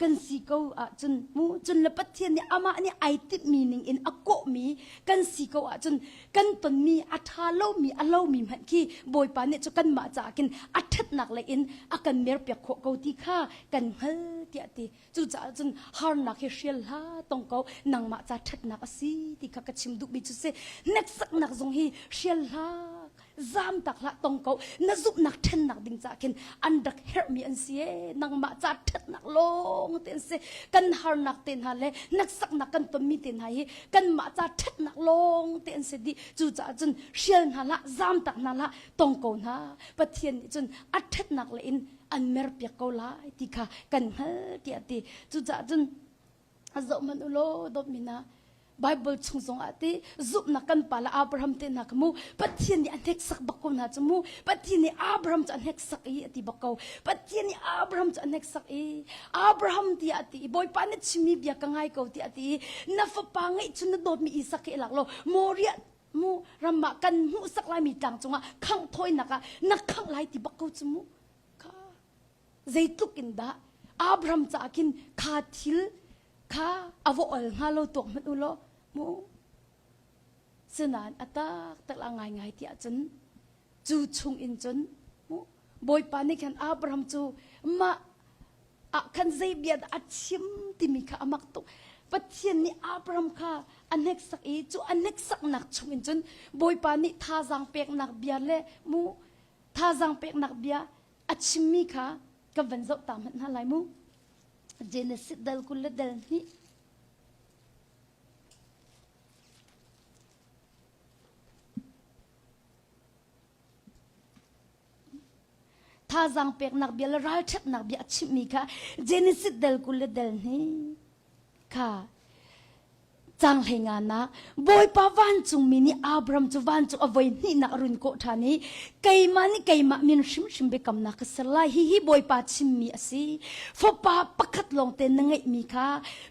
kan si ko ahcun mu cun le Pathian nih amah nih ai timhmi ning in a kawhmi kan si ko ahcun kan tonmi a ṭha lomi a lomi hmanh khi Bawipa nih cu kanmah caah khin a ṭhatnak lei in a kan merpiak khawh ko ti kha kan hngal tiah ti Cucaah cun harnak hi hrial hlah tong ko nangmah ca ṭhatnak a si ti kha ka chim duhmi cu si. Hneksaknak zong hi hrial hlah zamtak hlah tong ko na zumhnak ṭhennak ding caah khin an rak herhmi an si ee nangmah ca ṭhatnak lawng te an si kan harnak te hna le hneksaknak kan tonmi te hna hi kanmah ca ṭhatnak lawng te an si dih cucaah cun hrial hna hlah zamtak hna hlah tong ko hna Pathian nih cun a ṭhatnak le in an merpiak ko lai ti kha kan hngal tiah a ti. Cucaah cun zoh hmanh u law dawtmi hna Bible chung zong ah ti zumhnak kan pa le Abraham te hna kha mu Pathian nih a hneksak bak ko hna cu mu Pathian nih Abraham cu a hneksak i a ti bak ko Pathian nih Abraham cu a hneksak i Abraham tiah a ti i Bawipa na chimmi bia ka ngai ko tiah a ti i na fapa ngeih chun na dawtmi Isak hi i lak law Moriah mu ram ah kan hmuhsak laimi tlang cungah khangh thawinak ah na khangh lai ti bak ko cu mu kha zeitluk in dah Abraham caah khin kha thil kha a va ol hnga lo tuak hmanh u law mu sinain a tak tak la ngai ngai ti ahcun cu chung in cun mu Bawipa nih khan Abraham cu mah ah khan zei bia dah a chim timi kha a mak tuk. Pathian nih Abraham kha a hneksak i cu a hneksaknak chung in cun Bawipa nih thazaang peknak bia le mu thazaang peknak bia a chimmi kha kan van zoh ta hmanh hna lai mu. Genesis dal 20 le dal hnih. Thazaang peknak bia le ralṭhatnak bia a chimhmi kha Genesis del 20 le del hnih kha cang hlei nga nak Bawipa vancungmi nih Abraham cu vancung a voi hnihnak a run kawh ṭhan i keimah nih keimah min hrimhrim biakamnak ka ser lai hihi Bawipa chimmi a si fapa pakhat lawngte na ngeihmi kha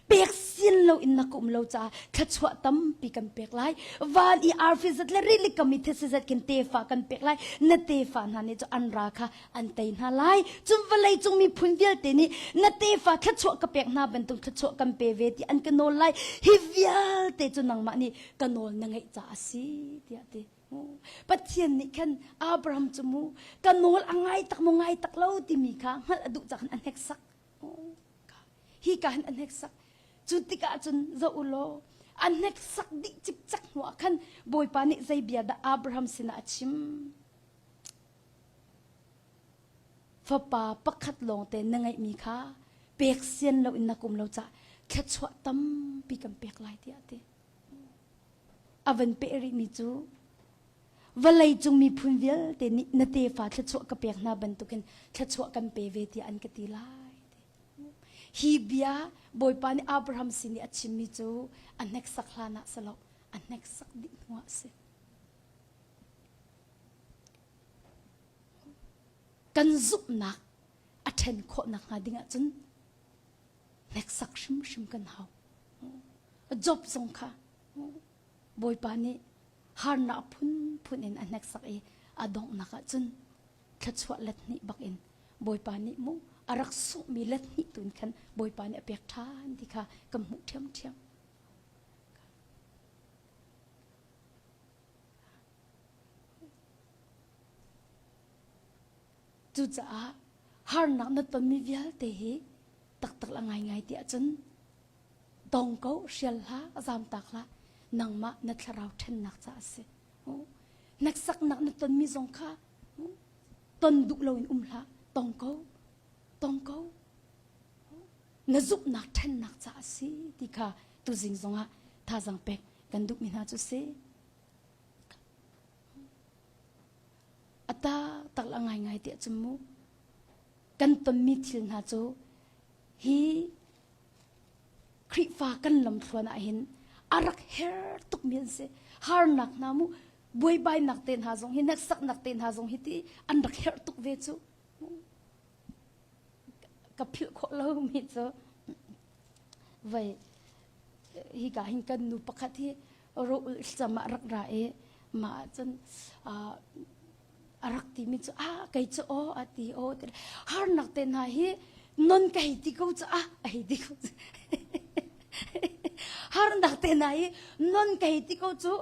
pek sin lo in na ka um lo caah thluachuah tampi kan pek lai van i arfi zat le rili kam i thetse zat khin tefa kan pek lai na tefa hna nih cu an ra kha an tei hna lai cun vawlei cung miphun vialte nih na tefa thluachuah ka pek hna bantuk thluachuah kan pe ve ti an ka nawl lai hi vialte cu nangmah nih ka nawl na ngeih caah a si tiah ti Pathian nih khan Abraham cu mu ka nawl a ngai tak maw ngai tak lo timi kha hngalh a duh cah khan a hneksak hi ka hin a hneksak cu tikah cun zoh u law a hneksak dih cikcek hnuah khan Bawipa nih zei bia dah Abraham sinah a chim fapa pakhat lawngte na ngeihmi kha pek sian lo in na kum lo cah thluachuah tampi kan pek lai tiah a ti a van peh rihmi cu. Vawlei cung miphun vialte nih na tefa thluachuah ka pek hna bantukin thluachuah kan pe ve tiah an ka ti lai. Hi bia Bawipa nih Abraham sin i a chimmi cu a hneksak hlan ah si lo, a hneksak dih hnuah a si. Kan zumhnak a ṭhen khawh nakhnga ding ahcun hneksak hrimhrim kan hau. Job zong kha Bawipa nih harnak phunphun in a hneksak i a donghnak ahcun thluachuah let hnih bak in Bawipa nih mu a rak sunghmi let hnih tu in khan Bawipa nih a pek ṭhan ti kha kan hmuh ṭhiamṭhiam. Cucaah harnak na tonmi vialte hi taktak la ngaingai ti ahcun tong ko hrial hlah zamtak hlah nangmah na thlarau ṭhennak caah a si. Hneksaknak na tonmi zong kha ton duh loin um hlah tong ko tong ko na zumhnak ṭhennak caah a si ti kha tuzing zongah thazaang pek kan duhmi hna cu si. A taktak la ngaingai tiah cun mu kan tonmi thil hna cu hi Khrihfa kan lamthluan ah hin a rak her tukmi an si. Harnak hna mu buaibainak te hna zong hi hneksaknak te hna zong hi ti an rak herh tuk ve cu. Ka philh khawh lomi cu vei hika hin kan nu pakhat hi rawh cam ah rak ra i mah ahcun a rak timi cu ah kei cu aw a ti aw ti harnak te hna hi non ka hei ti ko cu ah a hei ti ko cu harnak te hna hi non ka hei ti ko cu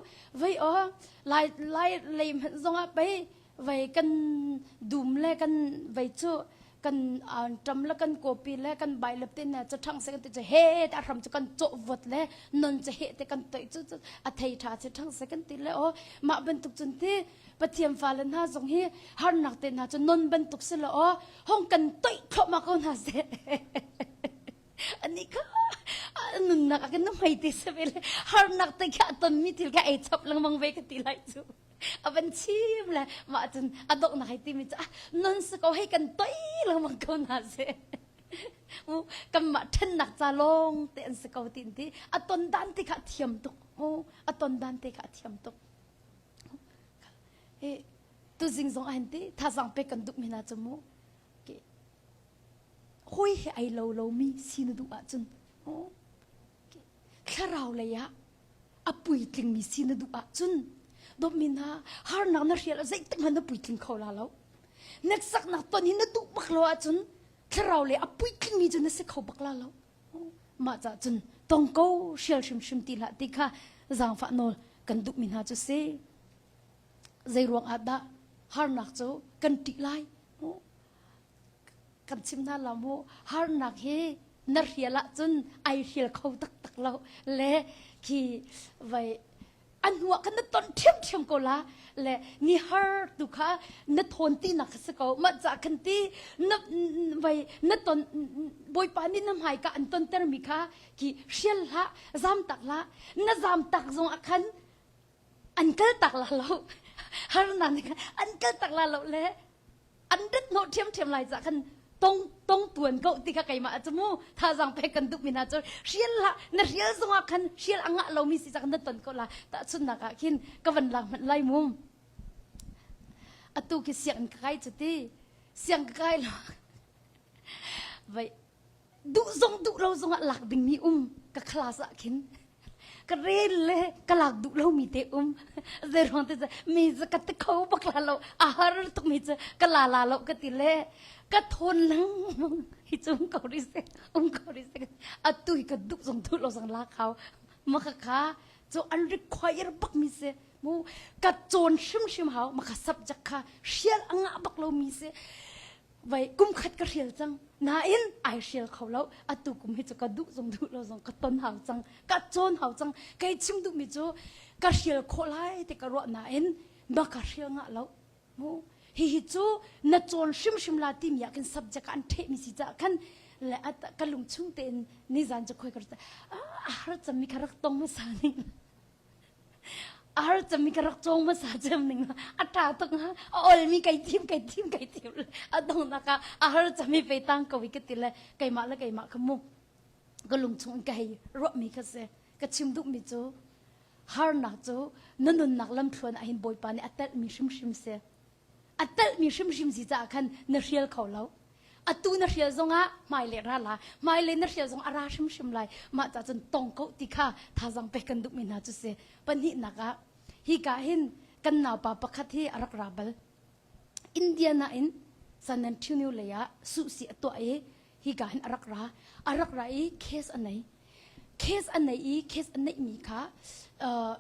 vei aw lai lai lei hmanh zongah pei vei kan dum le kan vei cu kan ṭam le kan kawpi le kan bai le te na caṭhang se kan ti cu he ta hram cu kan cawh vot le non cu he te kan toih cu a thei ṭha che ṭhang se kan ti le aw mah bantuk cun ti Pathian fale hna zong hi harnak te hna cu non bantuk si lo aw hong kan toih thluahmah ko hna seh ani kha nunnak a kan hmai te se ve le harnak te kha ton mi thil kha ei chap lengmang ve ka ti lai cu a van chim le mah cun a donghnak hei timi cu non si ko hei kan toi lengmang ko hna seh kanmah ṭhennak ca lawng te an si ko ti ti a ton dan te kha a thiam tuk a ton dan te kha a thiam tuk tuzing zong ahin ti thazang pek kan duh mi hna cu mu hoi he ai lo lomi si na duh ahcun thlarau lei ah a puitlingmi si na duh ahcun dawtmi hna harnak na hrial zeitik hmanh na puitling kho la lo hneksaknak ton hi na duh bak lo ahcun thlarau le a puitlingmi cu na si kho bak la lo mah cah cun tong ko hrial hrimhrim ti hlah ti kha zaangfah nawl kan duhmi hna cu si zei ruang ah dah harnak cu kan ṭih lai kan chim hna lo mu harnak hi na hrial ahcun ai hrial kho taktak lo le khi vai a hnuah khan na ton ṭhiamṭhiam ko la le ni har tu kha na thawn ti nak kha si ko mah ca khan ti na vai na ton bawipa nih na hmai ka an tonter mi kha khi hrial hlah zam tak hlah na zam tak zong ah khan an kal tak la lo har na an kal tak la lo le an rat hnawh ṭhiamṭhiam lai cah khan tong tong tuan ko ti kha keimah cu mu thazaang pek kan duh mi hna cu hrial hlah na hrial zongah khan hrial a ngah lomi si cak na ton ko la tahchunhnak ah khin ka van lak hmanh lai mu atu khi sianginn ka kai cu ti siang ka kai lo vai duh zong duh lo zongah lak dingmi um ka class ah khin ka rel le ka lak duh lomi te um zeiruang te mi cu ka ti kho bak la lo a har tuk mi cu ka la la lo ka ti le ka thawn lengmang hi cu um ko rih seh um ko rih seh atu hi ka duh zong duh lo zong la khau ma kha kha cu an require bak mi si mu ka cawn hrimhrim hau ma kha subject kha hrial a ngah bak lo mi si vai kum khat ka hrial cang nain ai hrial kho lo atu kum hi cu ka duh zong duh lo zong ka ton hau cang ka cawn hau cang kei chim duh mi cu ka hrial khawh lai ti ka ruah nain ba ka hrial ngah lo mu hihi cu na cawn hrimhrim la timi ah khin subject an ṭheh mi si caah khan le ka lung chung tein nizan cu khoi ka a har cam mi kha rak tong hmasa ning. A har cemmi ka rak cawng hmasa cem ning a ṭha tuk hnga. A olmi kai thim kai thim kai thim le a donghnak ah a har cemmi pe tang ko i ka ti le keimah le keimah kha mu ka lung chung in ka hei ruahmi kha si. Ka chim duhmi cu harnak cu na nunnak lamthluan ah hin Bawipa nih a telhmi hrimhrim si. A telhmi hrimhrim si caah khan na hrial kho lo. Atu na hrial zongah hmailei ra la, hmailei na hrial zong a ra hrimhrim lai. Mah ca cun tong ko ti kha thazaang pek kan duhmi hna cu si. Pahnihnak ah hika hin kan naupa pakhat hi a rak ra bal. Indiana in San Antonio lei ah suhsi a tuah i hika hin a rak ra. A rak ra i case a nei. Case a nei i case a neihmi kha uh,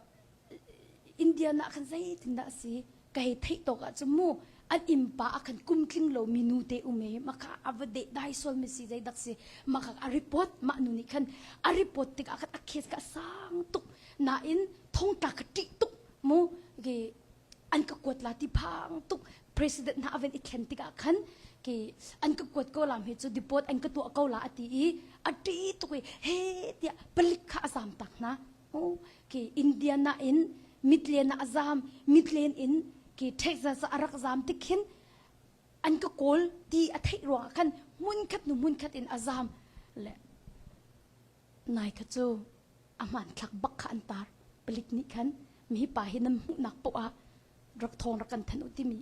Indian ah khan zeitindah a si ka hei theih tawk ahcun mu an innpa ah khan kum tling lomi nu te um i maka a va deh dai sual mi si zeidak si maka a report mah nu nih khan a report tikah khan a case ka sang tuk nain thongtla ka ṭih tuk mu ki an ka kuat la ti phang tuk president hna aven i thlen tikah khan ki an ka kuat ko lam hi cu deport an ka tuah ko la ati i a ṭih tuk i he tiah palik kha a zam tak hna Ki Indiana in Midland ah a zam Midland in ki Texas ah a rak zam tik khin an ka kawl ti a theih ruangah khan hmunkhat nu hmunkhat in a zam le nai kha cu a hmanthlak bak kha an tar palik nih khan mi pa hi nan hmuhnak poah ah rak thawng rak kan thanh u timi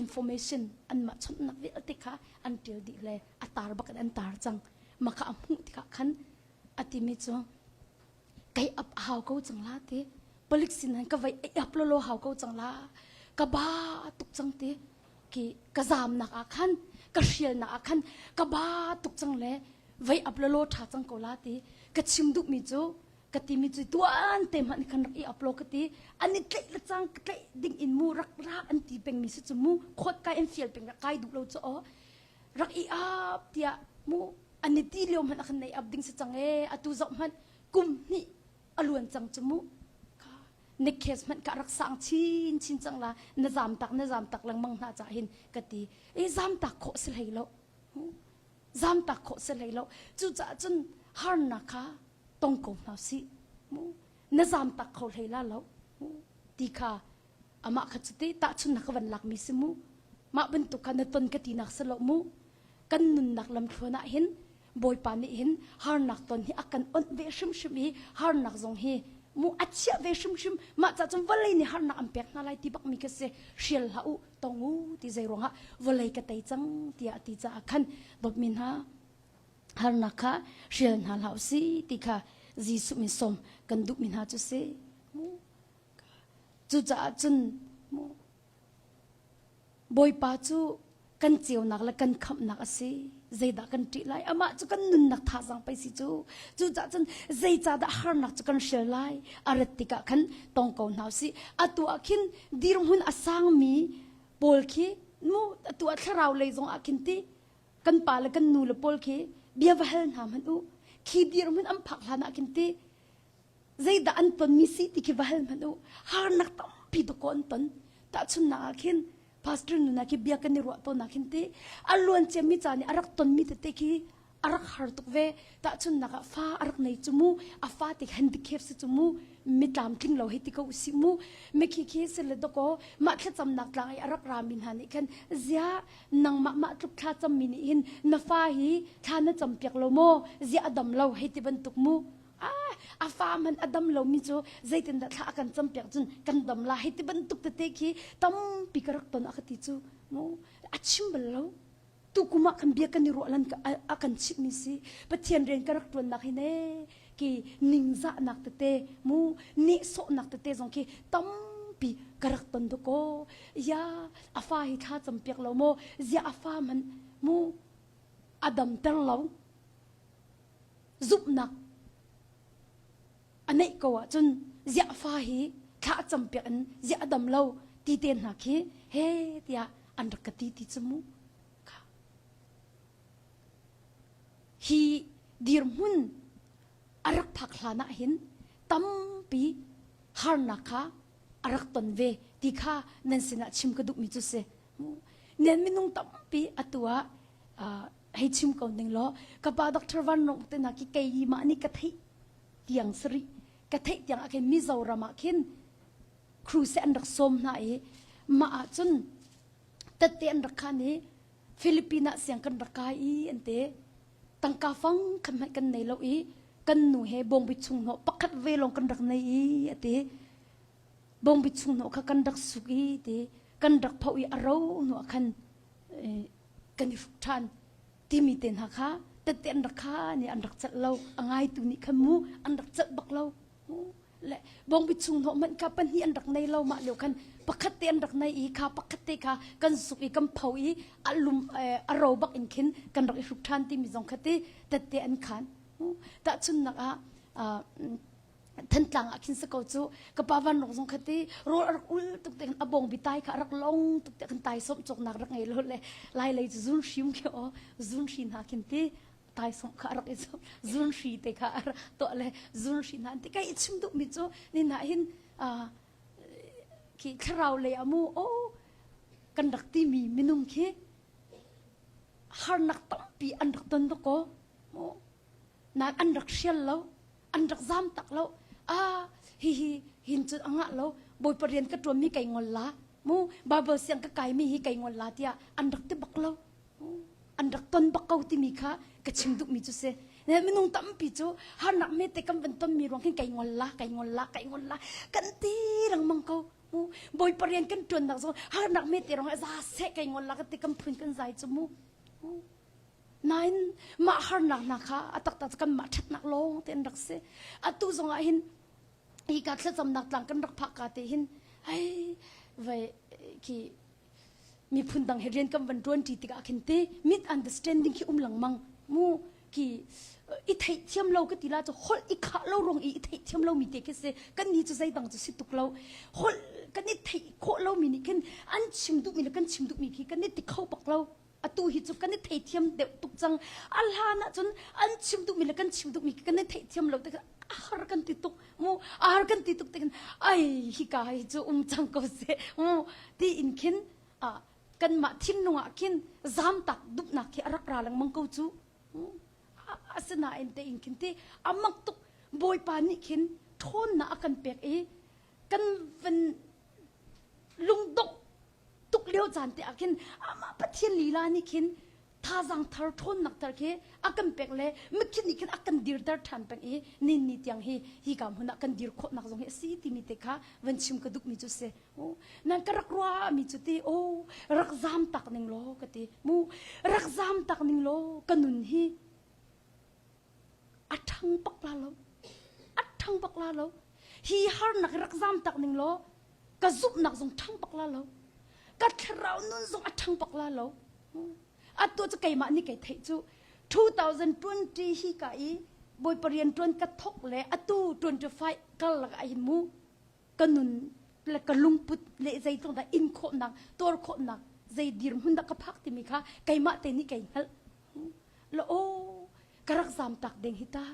information anmah chawnhnak vialte kha an ṭial dih le a tar bak in an tar cang mah kha a hmuh tikah khan a timi cu kei ap a hau ko cang la ti palik sin han ka vai ap lo hau ko cang la ka ba tuk cang ti ki ka zam nak ah khan ka hrial nak ah khan ka ba tuk cang le vai ap lo tha cang ko la ti ka chim duh mi cu ka ti mi cu tuan te hmanh khan rak i upload ka ti an i tlaih le cang ka tlaih ding in mu rak ra an ti peng mi si cu mu khot kai an fial peng rak kai duh lo cu o rak i ap tiah mu an i ti lio hmanh a kan nei ap ding si cang e atu zoh hmanh kum hnih a luan cang cu mu na case hmanh ka rak sang chin chin cang la na zam tak na zam tak lengmang hna ca hin ka ti e zam tak khawh si hlei lo zam tak khawh si hlei lo cucaah cun harnak kha tong ko hna si mu na zam tak kho hlei la lo ti kha amah kha cuti tahchunnak ka van lakmi si mu mah bantuk kha na ton ka tinak si lo mu kan nunnak lamthluan ah hin Bawipa nih hin harnak ton hi a kan onh ve hrimhrim i harnak zong hi mu a chiah ve hrimhrim mah ca cun vawlei nih harnak an pek hna lai ti bak mi kha si hrial hlah u tong u ti zei ruangah vawlei ka tei cang tiah a ti caah khan dawtmi hna harnak kha hrial hna hlah u si ti kha Jesuh min sawm kan duhmi hna cu si Cucaah cun Bawipa cu kan ceunak le kan khamhnak a si. Zeidah kan ṭih lai? Amah cu kan nunnak thazaang pei si cu. Cucaah cun zeicahdah harnak cu kan hrial lai? A rat tikah khan tong ko hna usih. Atu ah khin dirhmun a sangmi pawl khi mu atu ah thlarau lei zong ah khin ti kan pa le kan nu le pawl khi bia va hal hna hmanh u. Khi dirhmun an phak hlan ah khin ti zeidah an tonmi si ti khi va hal hmanh u harnak tampi dawkaw an ton tahchunnak ah khin pastor nuna khi bia kan i ruah tawn ah khin ti a luan ciami ca nih a rak tonmi tete khi a rak har tuk ve tahchunnak ah fa a rak nei cu mu a fa te handicap si cu mu mi tlamtling lo hei ti ko usih mu mi khi khi si le dawkaw mah thlacamnak tlang i a rak rami hna nih khan zia nangmah mah tluk thla cammi nih hin na fa hi thla na cam piak lo maw zia a dam lo hei ti bantuk mu a fa man a dam lomi cu zeitindah thla a kan campiak cun kan dam la hei ti bantuk tete khi tampi ka rak ton a ka ti cu mu a chim bal lo tukum ah kan bia kan i ruah lan a kan chimhmi si pathian rian ka rak tuannak hi ne ki ningzahnak tete mu nehsawhnak tete zong khi tampi ka rak ton dakaw ya a fa hi thla campiak lo maw zia a fa man mu a damter lo zumhnak a neih ko ahcun ziah fa hi thla a campiak in ziah a dam lo ti te hna khi he tiah an rak ka ti ti cu mu kha hi dirhmun a rak phak hlan ah hin tampi harnak kha a rak ton ve ti kha nan sinah chim ka duhmi cu si Nen minung tampi atu ah hei chim ko ning law ka pa Dr. Van Rong te na ki kei mah nih ka theih tiang sari ka theih tiang ah khin Mizoram ah khin. Crusade an rak sawm hna i mah ah cun tette an rak khan i Philippines ah siang kan rak kai i an ti. Tangka fang khan hmanh kan nei lo i kan nu he bawngbi chung hnawh pakhat ve lawng kan rak nei i a ti. Bawngbi chung hnawh kha kan rak suk i ti kan rak phoh i a ro hnu ah khan kan i hruk ṭhan timi te hna kha tette an rak kha nih an rak celh lo a ngaitu nih khan mu an rak celh bak lo le bawngbi chung hnawh hmanh kha pahnih an rak nei lo mah lio khan pakhat te an rak nei i kha pakhat te kha kan suk i kan pho i a lum a ro bak in khin kan rak i hruk ṭhan timi zong kha ti tette an khan tahchunnak ah Thantlang ah khin si ko cu ka pa van rong zong kha ti rawl a rak ul tuk te khan a bawng bi tai kha a rak long tuk te khan tai som cawknak rak ngei lo le lai lei cu zun hrim khi o zun hri hna khin ti tai som kha a rak i som zun hri te kha a rak tuah le zun hri hna ti kai i chim duh mi cu ni na hin khi thlarau lei amu o kan rak ti mi minung khi harnak tampi an rak ton tuk ko nan an rak hrial lo an rak zam tak lo a hi hi hin cun a ngah lo bawipa rian ka ṭuan mi kai ngol la mu bible siang ka kai mi hi kai ngol la tiah an rak ti bak lo an rak ton bak ko timi kha ka chim duh mi cu si ne minung tampi cu harnak me te kan van ton mi ruang hin kai ngol la kai ngol la kai ngol la kan ti lengmang ko mu bawipa rian kan ṭuan nak zong harnak me te rong za seh kai ngol la ka ti kan phun kan zai cu mu Nain mah harnak hna kha a taktak cu kanmah ṭhatnak lawng te an rak si. Atu zong ah hin hika thlacamnak tlang kan rak phak ka te hin hei vai khi miphun dang he rian kan van ṭuan ṭi tikah khin te misunderstanding khi um lengmang mu khi i theihthiam lo ka ti la cu holh i khah lo rong i i theihthiam lo mi te khi si kan ni cu zeidang cu si tuk lo holh kan i theih khawh lo mi nih khin an chim duh mi le kan chim duh mi khi kan i ti kho bak lo atu hi cu kan i theithiam deuh tuk cang a hlan ahcun an chim duhmi le kan chim duhmi kan i theihthiam lo tik a har kan ti tuk mu a har kan ti tuk tik ai hika hi cu um cang ko seh mu ti in khin a kanmah thinlung ah khin zamtak duhnak khi a rak ra lengmang ko cu asinain te in khin ti a mak tuk bawipa nih khin ṭhawnnak a kan pek i kan van lungdongh tuk lio caan te ah khin amah Pathian lila nih khin thazaang thar ṭhawnnak thar khi a kan pek le mikhin nih khin a kan dirter ṭhan peng i nin ni tiang hi hi ka hmun ah kan dir khawhnak zong hi a si timi te kha van chim ka duhmi cu si nan ka rak ruah mi cu ti o rak zam tak ning law ka ti mu rak zam tak ning law ka nun hi a ṭhang bak la lo a ṭhang bak la lo hi harnak rak zam tak ning law ka zumhnak zong ṭhang bak la lo ka thlarau nun zong a ṭhang bak la lo atu cu keimah nih kei theih cu 2020 hi ka i bawipa rian ṭuan ka thok le atu 25 kal lak ah hin mu ka nun le ka lungput le zeitluk dah in khawhnak tuar khawhnak zei dirhmun dah ka phak timi kha keimah te nih kei hngalh la aw ka rak zam tak ding hi ta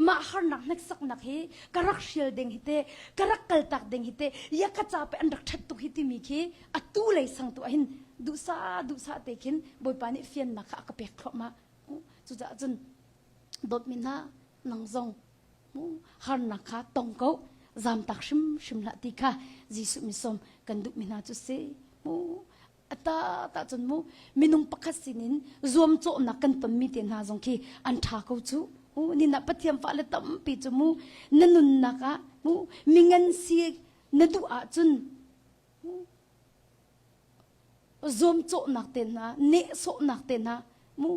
mah harnak hneksaknak hi ka rak hrial ding hi te ka rak kal tak ding hi te ya ka ca pe an rak that tuk hi timi khi atu lei sang tu ahhin duhsa duhsa te khin bawipa nih fiannak kha a ka pek thluahmah cucaah cun dawtmi hna nang zong harnak kha tong ko zamtak hrimhrim hlah ti kha Jesuh misawm kan duhmi hna cu si mu ata ta cun mu minung pakhat sinin zuamcawhnak kan tonmi te hna zong khi an ṭha ko cu nina Pathian fale tampi cu mu na nunnak ah mu mingan si na duh ahcun zuamcawhnak te hna nehsawhnak te hna mu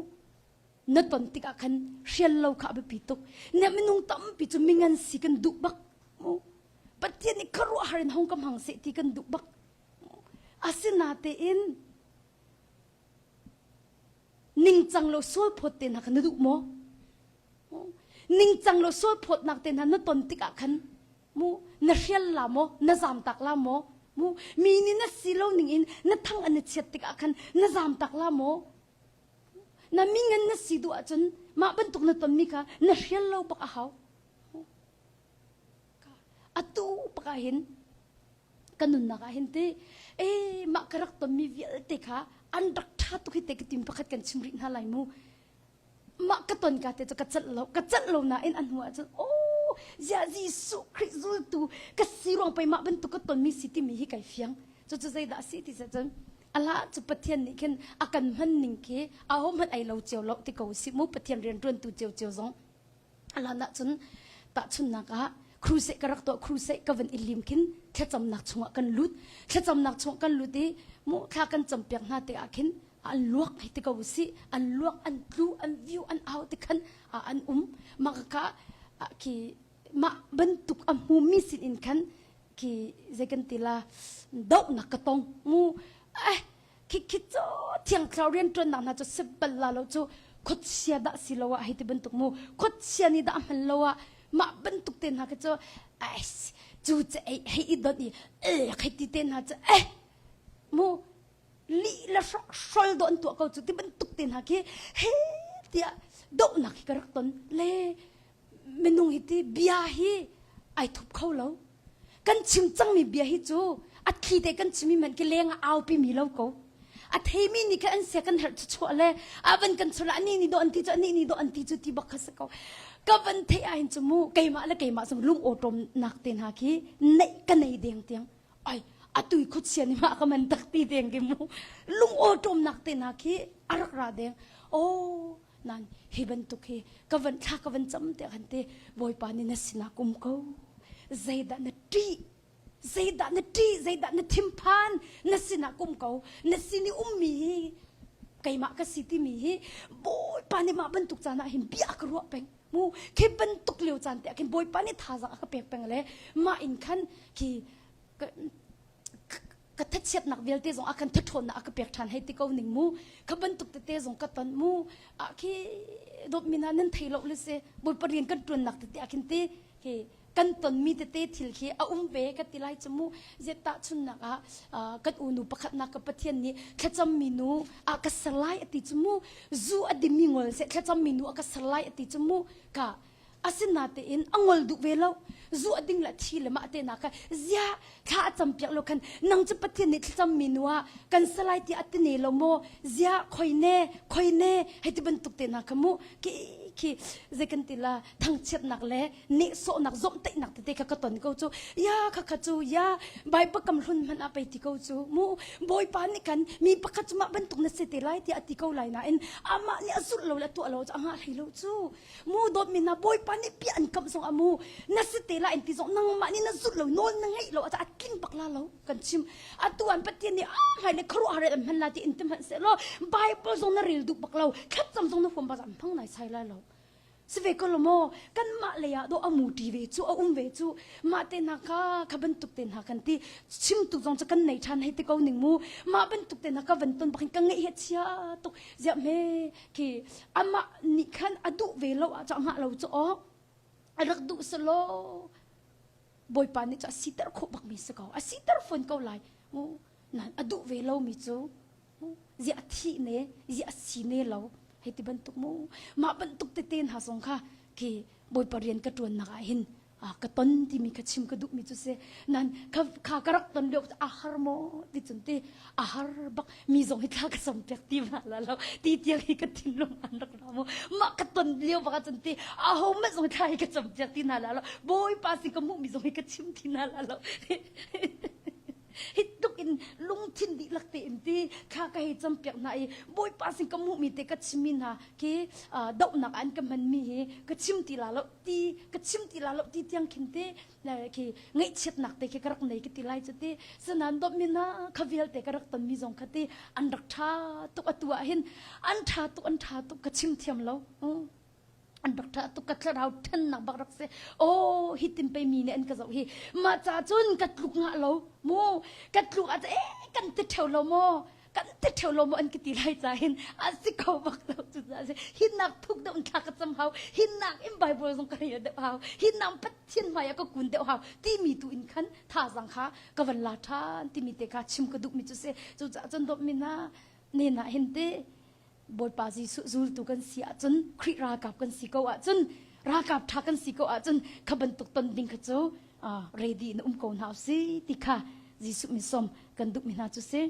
na ton tikah khan hrial lo kha a biapi tuk na minung tampi cu mingan si kan duh bak mu Pathian nih khuaruahhar in hong ka hmang seh ti kan duh bak asinatein ningcang lo sual phawt te hna kha na duh maw ningcang lo sual phawtnak te hna na ton tikah khan mu na hrial la maw na zam tak la maw mu mi nih na si lo ning in na thang an i chiat tikah khan na zam tak la maw na mingan na si duh ahcun mah bantuk na tonmi kha na hrial lo bak a hau atu bak ah hin ka nunnak ah hin ti e mah ka rak tonmi vialte kha an rak ṭha tuk hi te ka tim pakhat kan chim rih hna lai mu mah ka ton ka te cu ka celh lo ka celh lo nain a hnu ah cun oh! Ziah Jesuh Khrih zultu ka si ruang pei mah bantuk ka tonmi si timi hi kai fiang. Cucu zeidah a si ti cun Allah cu Pathian nih khin a kan hman ning khi aho hmanh ai lo cio lo ti ko si mu Pathian rian ṭuantu cio cio zong Allah nah cun tahchunnak ah crusade ka rak tuah crusade ka van i lim khin thlacamnak chungah kan lut thlacamnak chungah kan lut i mu thla kan campiak hna te ah khin an luak hei ti ko si an luak an tlu an view an au ti khan an um mah ka khi mah bantuk a hmumi sin in khan khi zei kan ti la dohnak ka tong mu eh khi khi cu thiang thlarau rian ṭuannak hna cu si bal la lo cu khuachia dah si lo ah hei ti bantuk mu khuachia nih dah hman lo ah mah bantuk te hna khi cu ai cu cu ei hei i don i eh hei ti te hna cu eh mu lih le hrol do an tuah ko cu ti bantuk te hna khi he tiah dohnak hi ka rak ton le minung hi ti bia hi ai thup kho lo kan chim cangmi bia hi cu a thli te kan chimmi hmanh khi leng ah aupi mi lo ko a theimi nih khan an sia kan herh chuah le a van kan chuah ani ni do an ti cu ani ni do an ti cu ti bak kha si ko ka van theih ah hin cu mu keimah le keimah zong lung awṭawm nak te hna khi neih ka nei deng tiang ai atui khuachia nih mah ka man tak ti deng ki mu lung awṭawm nak te hna khi a rak ra deng oh nan hi bantuk hi ka van thla ka van cam te khan te bawipa nih na sinah kum ko zeidah na ṭih zeidah na ṭih zeidah na thinphan na sinah kum ko na sin i ummi hi keimah ka si timi hi bawipa nih mah bantuk caan ah hin bia ka ruah peng mu khi bantuk lio caan te ah khin bawipa nih thazaang a ka pek peng le mah in khan khi ka thachiatnak vialte zong a kan thathawnnak a ka pek ṭhan hei ti ko ning mu kha bantuk tete zong ka ton mu a khi dawtmi hna nan thei lo le si bawipa rian kan ṭuannak tete ah khin ti khi kan tonmi tete thil khi a um ve ka ti lai cu mu zet tahchunnak ah kan unu pakhatnak ka pathian nih thlacammi nu a ka ser lai a ti cu mu zu a dimi ngol seh thlacammi nu a ka ser lai a ti cu mu ka Asinatein a ngol duh ve lo. Zu a ding le thi le mah te na kha zia thla a cam piak lo khan nang cu Pathian nih thlacam mi nu ah kan salai ti a ti ne lo maw zia khoi ne khoi ne hei ti bantuk te na kha mu ki khi zei kan ti la thangchiatnak le nehsawhnak zomhtaihnak tete kha ka ton ko cu ya kha kha cu ya Bible kam hlun hmanh ah pei ti ko cu mu Bawipa nih kan mi pakhat cu mah bantuk na si te lai tiah a ti ko lai nain amah nih a zulh lo le tuah lo cu a ngah hlei lo cu Mu dawtmi hna Bawipa nih bia an kamh zong ah mu na si te lai an ti zong nangmah nih na zulh lo nawl na ngeih lo a tling bak la lo kan chim atu an Pathian nih ah ngai le khuaruahhar an hman la ti in ti hmanh seh law Bible zong na rel duh bak lo thlacam zong na huam bak an hmang nai sai lai lo si ve ko lo maw kanmah lei ah do amu ṭi ve cu a um ve cu mah te hna kha kha bantuk te hna kan ti chimtu zong cu kan nei ṭhan hei ti ko ning mu mah bantuk te hna ka van ton bak in ka ngeih hi chia tuk ziah hme khi amah nih khan a duh ve lo ah cah lo cu awk a rak duh selaw bawipa nih cu a siter khawh bak mi si ko a siter fawn ko lai mu nan a duh ve lo mi cu zia a thih ne zia a si ne lo hei ti bantuk mu mah bantuk tete hna zong kha khi bawipa rian ka ṭuan nak ah hin ka ton timi kha chim ka duhmi cu si nan kha kha ka rak ton lio a har maw ti cun ti a har bak mi zong hi thla ka som piak ti ma la lo ti tiang hi ka thinlung an rak ra mu mah ka ton lio bak cun ti a ho mah zong thla hi ka cam piak ti na la lo bawipa si ka hmuh mi zong hi ka chim ti na la lo hi tuk in lungthin dihlak tein ti thla ka hei cam piak hna i bawipa sin ka hmuh mi te ka chim mi hna khi dohnak an ka hman mi hi ka chim ti la lo ti ka chim ti la lo ti tiang khin te khi ngaihchiatnak te khi ka rak nei ka ti lai cu ti sanan dawt mi na kha vialte ka rak ton mi zong kha ti an rak tha tuk atu ah hin an tha tuk an tha tuk ka chim thiam lo an rak tha tuk ka thlarau thennak bak rak si oh hi tin pe mi nih an ka zoh hi mah ca cun ka tluk ngah lo mu ka tluk ah eh kan ti theu lo maw kan ti theu lo maw an ka ti lai ca hin a si kho bak lo cu ca si hinnak thuk deuh in thla ka cam hau hinnak in bible zong ka rel deuh hau hinnak pathian hmai ah ka kun deuh hau timi tu in khan thazang kha ka van la ṭhan timi te kha chim ka duh mi cu si cu caah cun dawt mi na ne na hin te Bawipa Jesuh zultu kan si ahcun Khrih ralkap kan si ko ahcun ralkap ṭha kan si ko ahcun kha bantuk ton ding kha cu ready in um ko hna usih ti kha Jesuh min sawm kan duhmi hna cu si.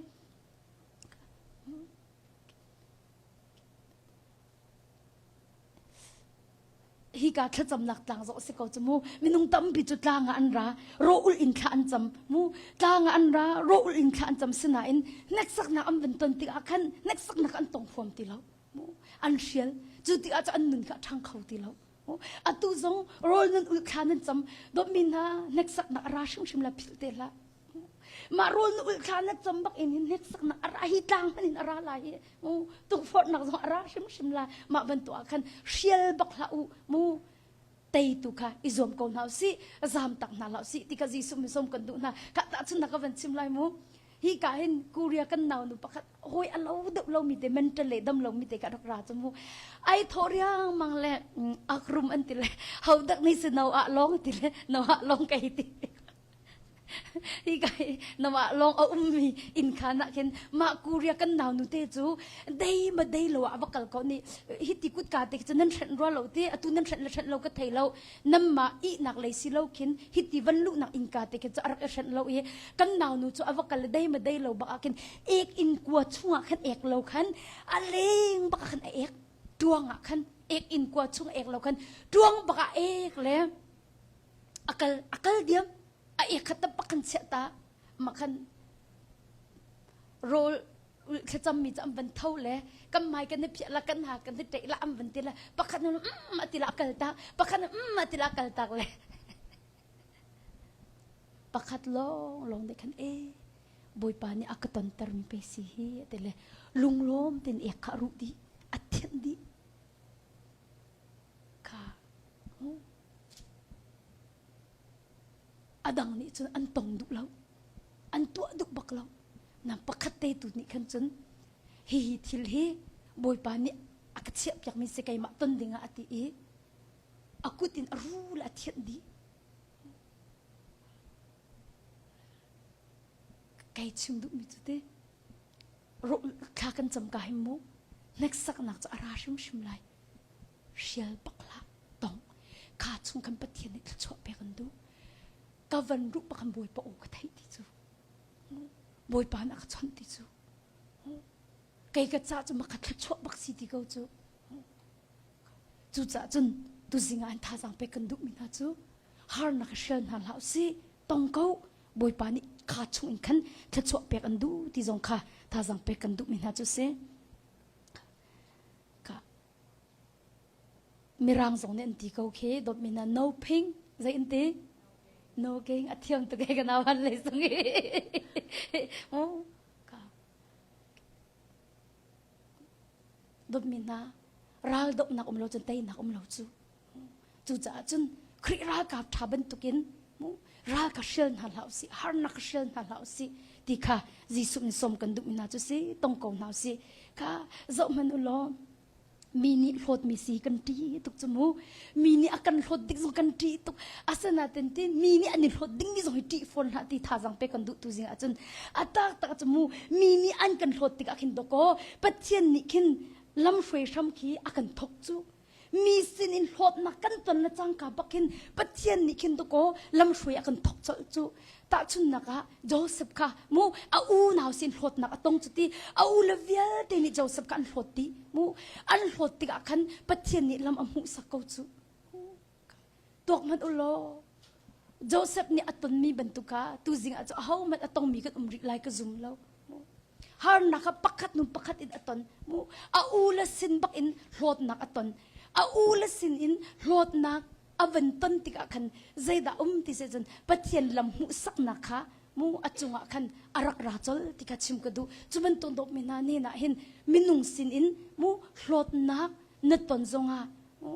Hika thlacamnak tlang zong a si ko cu mu. Minung tampi cu tlang ah an ra, rawh-ulh in thla an cam mu. Tlang ah an ra, rawh-ulh in thla an cam sinain hneksaknak an van ton tikah khan hneksaknak an tong huam ti lo. Mu. An hrial. Cu tikah cu an nun kha a ṭhang kho ti lo. Atu zong rawl nan ulh thla nan cam. Dawtmi hna hneksaknak a ra hrimhrim la philh te hlah. Mah rawl na ulh thla na cam bak in hin hneksaknak a ra hi tlang hmanh in a ra lai hi mu tukforhnak zong a ra hrimhrim lai mah bantuk ah khan hrial bak hlah u mu teitu kha i zuam ko hna usih zam tak hna hlah usih ti kha Jesuh min sawm kan duh hna ka tahchunnak ka van chim lai mu hi ka hin Korea kan nau nu pakhat hoi a lo deuh lo mi te mental le dam lo mi te ka rak ra chu mu ai tho riang mang le akrum an ti le ho dak ni se no ah long ti le no ah long kai ti Hi kai namah lawng a ummi inn khan ah khin mah Korea kan nau nu te cu dei ma dei lo ah va kal ko ni hi ti kutka te cu nan hrenh rua lo ti atu nan hrenh le hrenh lo ka thei lo namma ihnak lei si lo khin hi ti van luhnak innka te khin cu a rak i hrenh lo i kan nau nu cu a va kal dei ma dei lo bak ah khin ek inn kua chungah khan ek lo khan a leng bak ah khan a ek tuang ah khan ek inn kua chung ek lo khan tuang bak ah ek le akal akal diam a ek khat tak kan chiah ta ma khan rawl thlacam mi cu an van tho le kan mai kan i phiah la kan ha kan i ṭeih la an van ti la pakhat nu mm ati la kal tak pakhat nu mm ati la kal tak le pakhat lawng lawng nih khan e bawipa nih a ka tonter mi pe si hi ati le lunglawm tin ek kha ruh dih a thianh dih kha A dang nih cun an tong duh lo. An tuah duh bak lo. Na pakhat te tu nih khan cun hihi thil hi Bawipa nih a ka chiahpiakmi si keimah ton dingah a ti i a kut in a rul a thianh dih. Kai chim duhmi cu te thla kan cam ka him mu hneksaknak cu a ra hrimhrim lai. Hrial bak hlah tong kha chung kan Pathian nih thluachuah pek an duh ka van ruh bak kan Bawipa aw ka theih ti cu Bawipa nih a ka chawnh ti cu kei ka ca cu maka thluachuah bak si ti ko cu cucaah cun tuzing ah an thazaang pek kan duhmi hna cu harnak hrial hna hlah usih tong ko Bawipa nih kha chung in khan thluachuah pek an duh ti zong kha thazaang pek kan duhmi hna cu si Mirang zong nih an ti ko khi dawtmi na no phing zei an ti no king a thiam tuk e ka nau han lei sung i dawtmi hna ral dohnak um lo cun teinak um lo cu cucaah cun Khrih ralkap ṭha bantukin ral ka hrial hna hlah usih harnak ka hrial hna hlah usih ti kha Jesuh nih sawm kan duhmi hna cu si tong ko hna usih kha zoh hmanh u law mi nih hlawtmi si kan ṭih tuk cu mu mi nih a kan hlawt dik zong kan ṭih tuk asinain ti mi nih an i hlawt dingmi zong hi ṭih fawn hlah ti thazang pe kan duh tu zing ahcun a taktak cu mu mi nih an kan hlawt tikah khin dawkaw Pathian nih khin lamhruai hram khi a kan thok cu mi sin in hlawtnak kan ton le cangka bak hin Pathian nih khin dakaw lamhruai a kan thok colh cu tahchunnak ah Joseph kha mu a unau sin hlawtnak a tong cu ti a u le vialte nih Joseph kha an hlawt ti mu an hlawt tikah khan Pathian nih lam a hmuhsak ko cu tuak hmanh u law Joseph nih a tonmi bantuk kha tuzing ah cu ahohmanh a tongmi kan um rih lai ka zum lo harnak kha pakhat hnu pakhat in a ton mu a u le sin bak in hlawtnak a ton a u le sin in hlawtnak a van ton tikah khan zeidah um ti se cun Pathian lam hmuhsaknak kha mu a cungah khan a rak ra col ti kha chim ka duh cu bantuk dawtmi hna ne nah hin minung sin in mu hlawtnak na ton zongah mu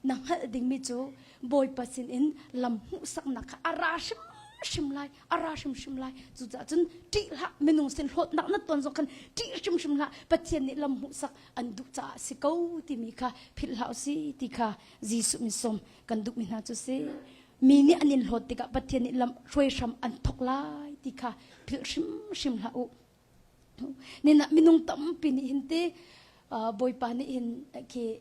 Na hngalh dingmi cu Bawipa sinin lam hmuhsaknak kha a ra hrimhrim lai, a ra hrimhrim lai. Cucaah cun ṭih hlah, minung sin hlawtnak na ton zong khan ṭih hrimhrim hlah. Pathian nih lam hmuhsak an duh caah a si ko timi kha philh hlah usih ti kha Jesuh min sawm kan duhmi hna cu si. Mi nih an in hlawt tikah Pathian nih lam hruai hram an thawk lai ti kha philh hrimhrim hlah u. Nina minung tampi nih hin te Bawipa nih hin khi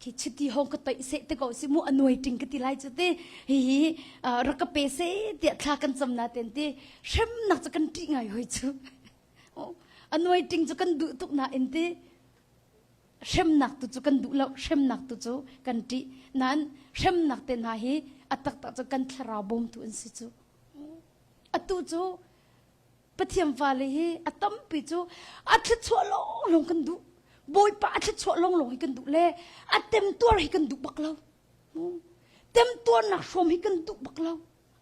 khi chiti hong ka toih seh te ko si mu anuai ting ka ti lai chu te hihi rak ka pe se tiah thla kan cam na ten te hremnak cu kan ṭih ngai hoi chu anuai ting cu kan duh tuk na in te. Hremnak tu cu kan duh lo, hremnak tu cu kan ṭih. Nain hremnak te hna hi a taktak cu kan thlarau bawmtu an si cu. Atu cu Pathian fale hi a tampi cu a thluachuah lawnglawng kan duh. Bawipa a thluachuah lawnglawng hi kan duh le a temtuar hi kan duh bak lo. Temtuarnak hrawm hi kan duh bak lo.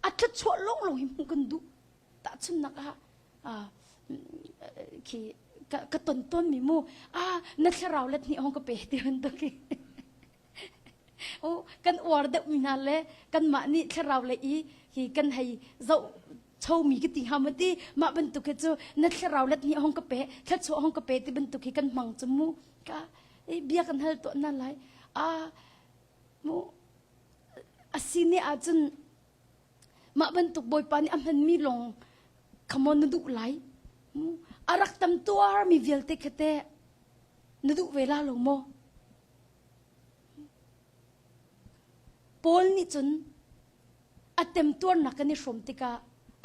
A thluachuah lawnglawng hi hmuh kan duh. Tahchunhnak ah khi ka ton tawnmi mu ah na thlarau let hnih hong ka pe ti bantuk hi kan uar deuh mi hna le kanmah nih thlarau le i hi kan hei zoh chomi ka ti hnga maw ti mah bantuk hi cu na thlarau let hnih hong ka pe thluachuah hong ka pe ti bantuk hi kan hmang cu mu ka bia kan hal tuah na lai a mu asi ne ahcun mah bantuk bawipa nih a hmanmi lawng come on na duh lai a rak tam tuar mi vialte kha te na duh ve la lo maw Paul nih cun a temtuarnak kan i hrawm tikah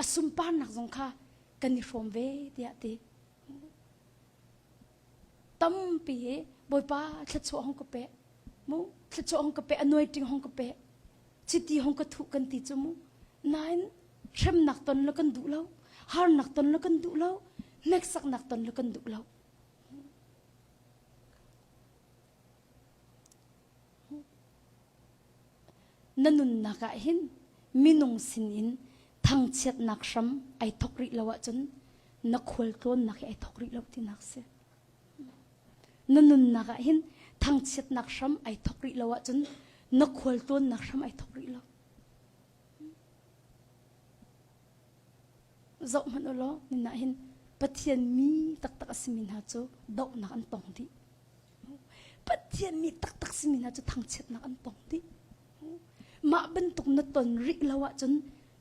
a sunparnak zong kha kan i hrawm ve tiah ti. Tampi hi Bawipa thluachuah hong ka pe mu thluachuah hong ka pe anointing hong ka pe chiti hong ka thuh kan ti cu mu nain hremnak ton le kan duh lo harnak ton le kan duh lo hneksaknak ton le kan duh lo Na nunnak ah hin minung sinin thangchiatnak hram ai thok rih lo ahcun na khualtlawnnak hi ai thok rih lo tinak si. Na nunnak ah hin thangchiatnak hram ai thok rih lo ahcun na khualtlawnnak hram ai thok rih lo. Zoh hmanh u law nunah hin Pathian mi taktak a simi hna cu dohnak an tong dih. Pathian mi taktak simi hna cu thangchiatnak an tong dih. Mah bantuk na ton rih lo ahcun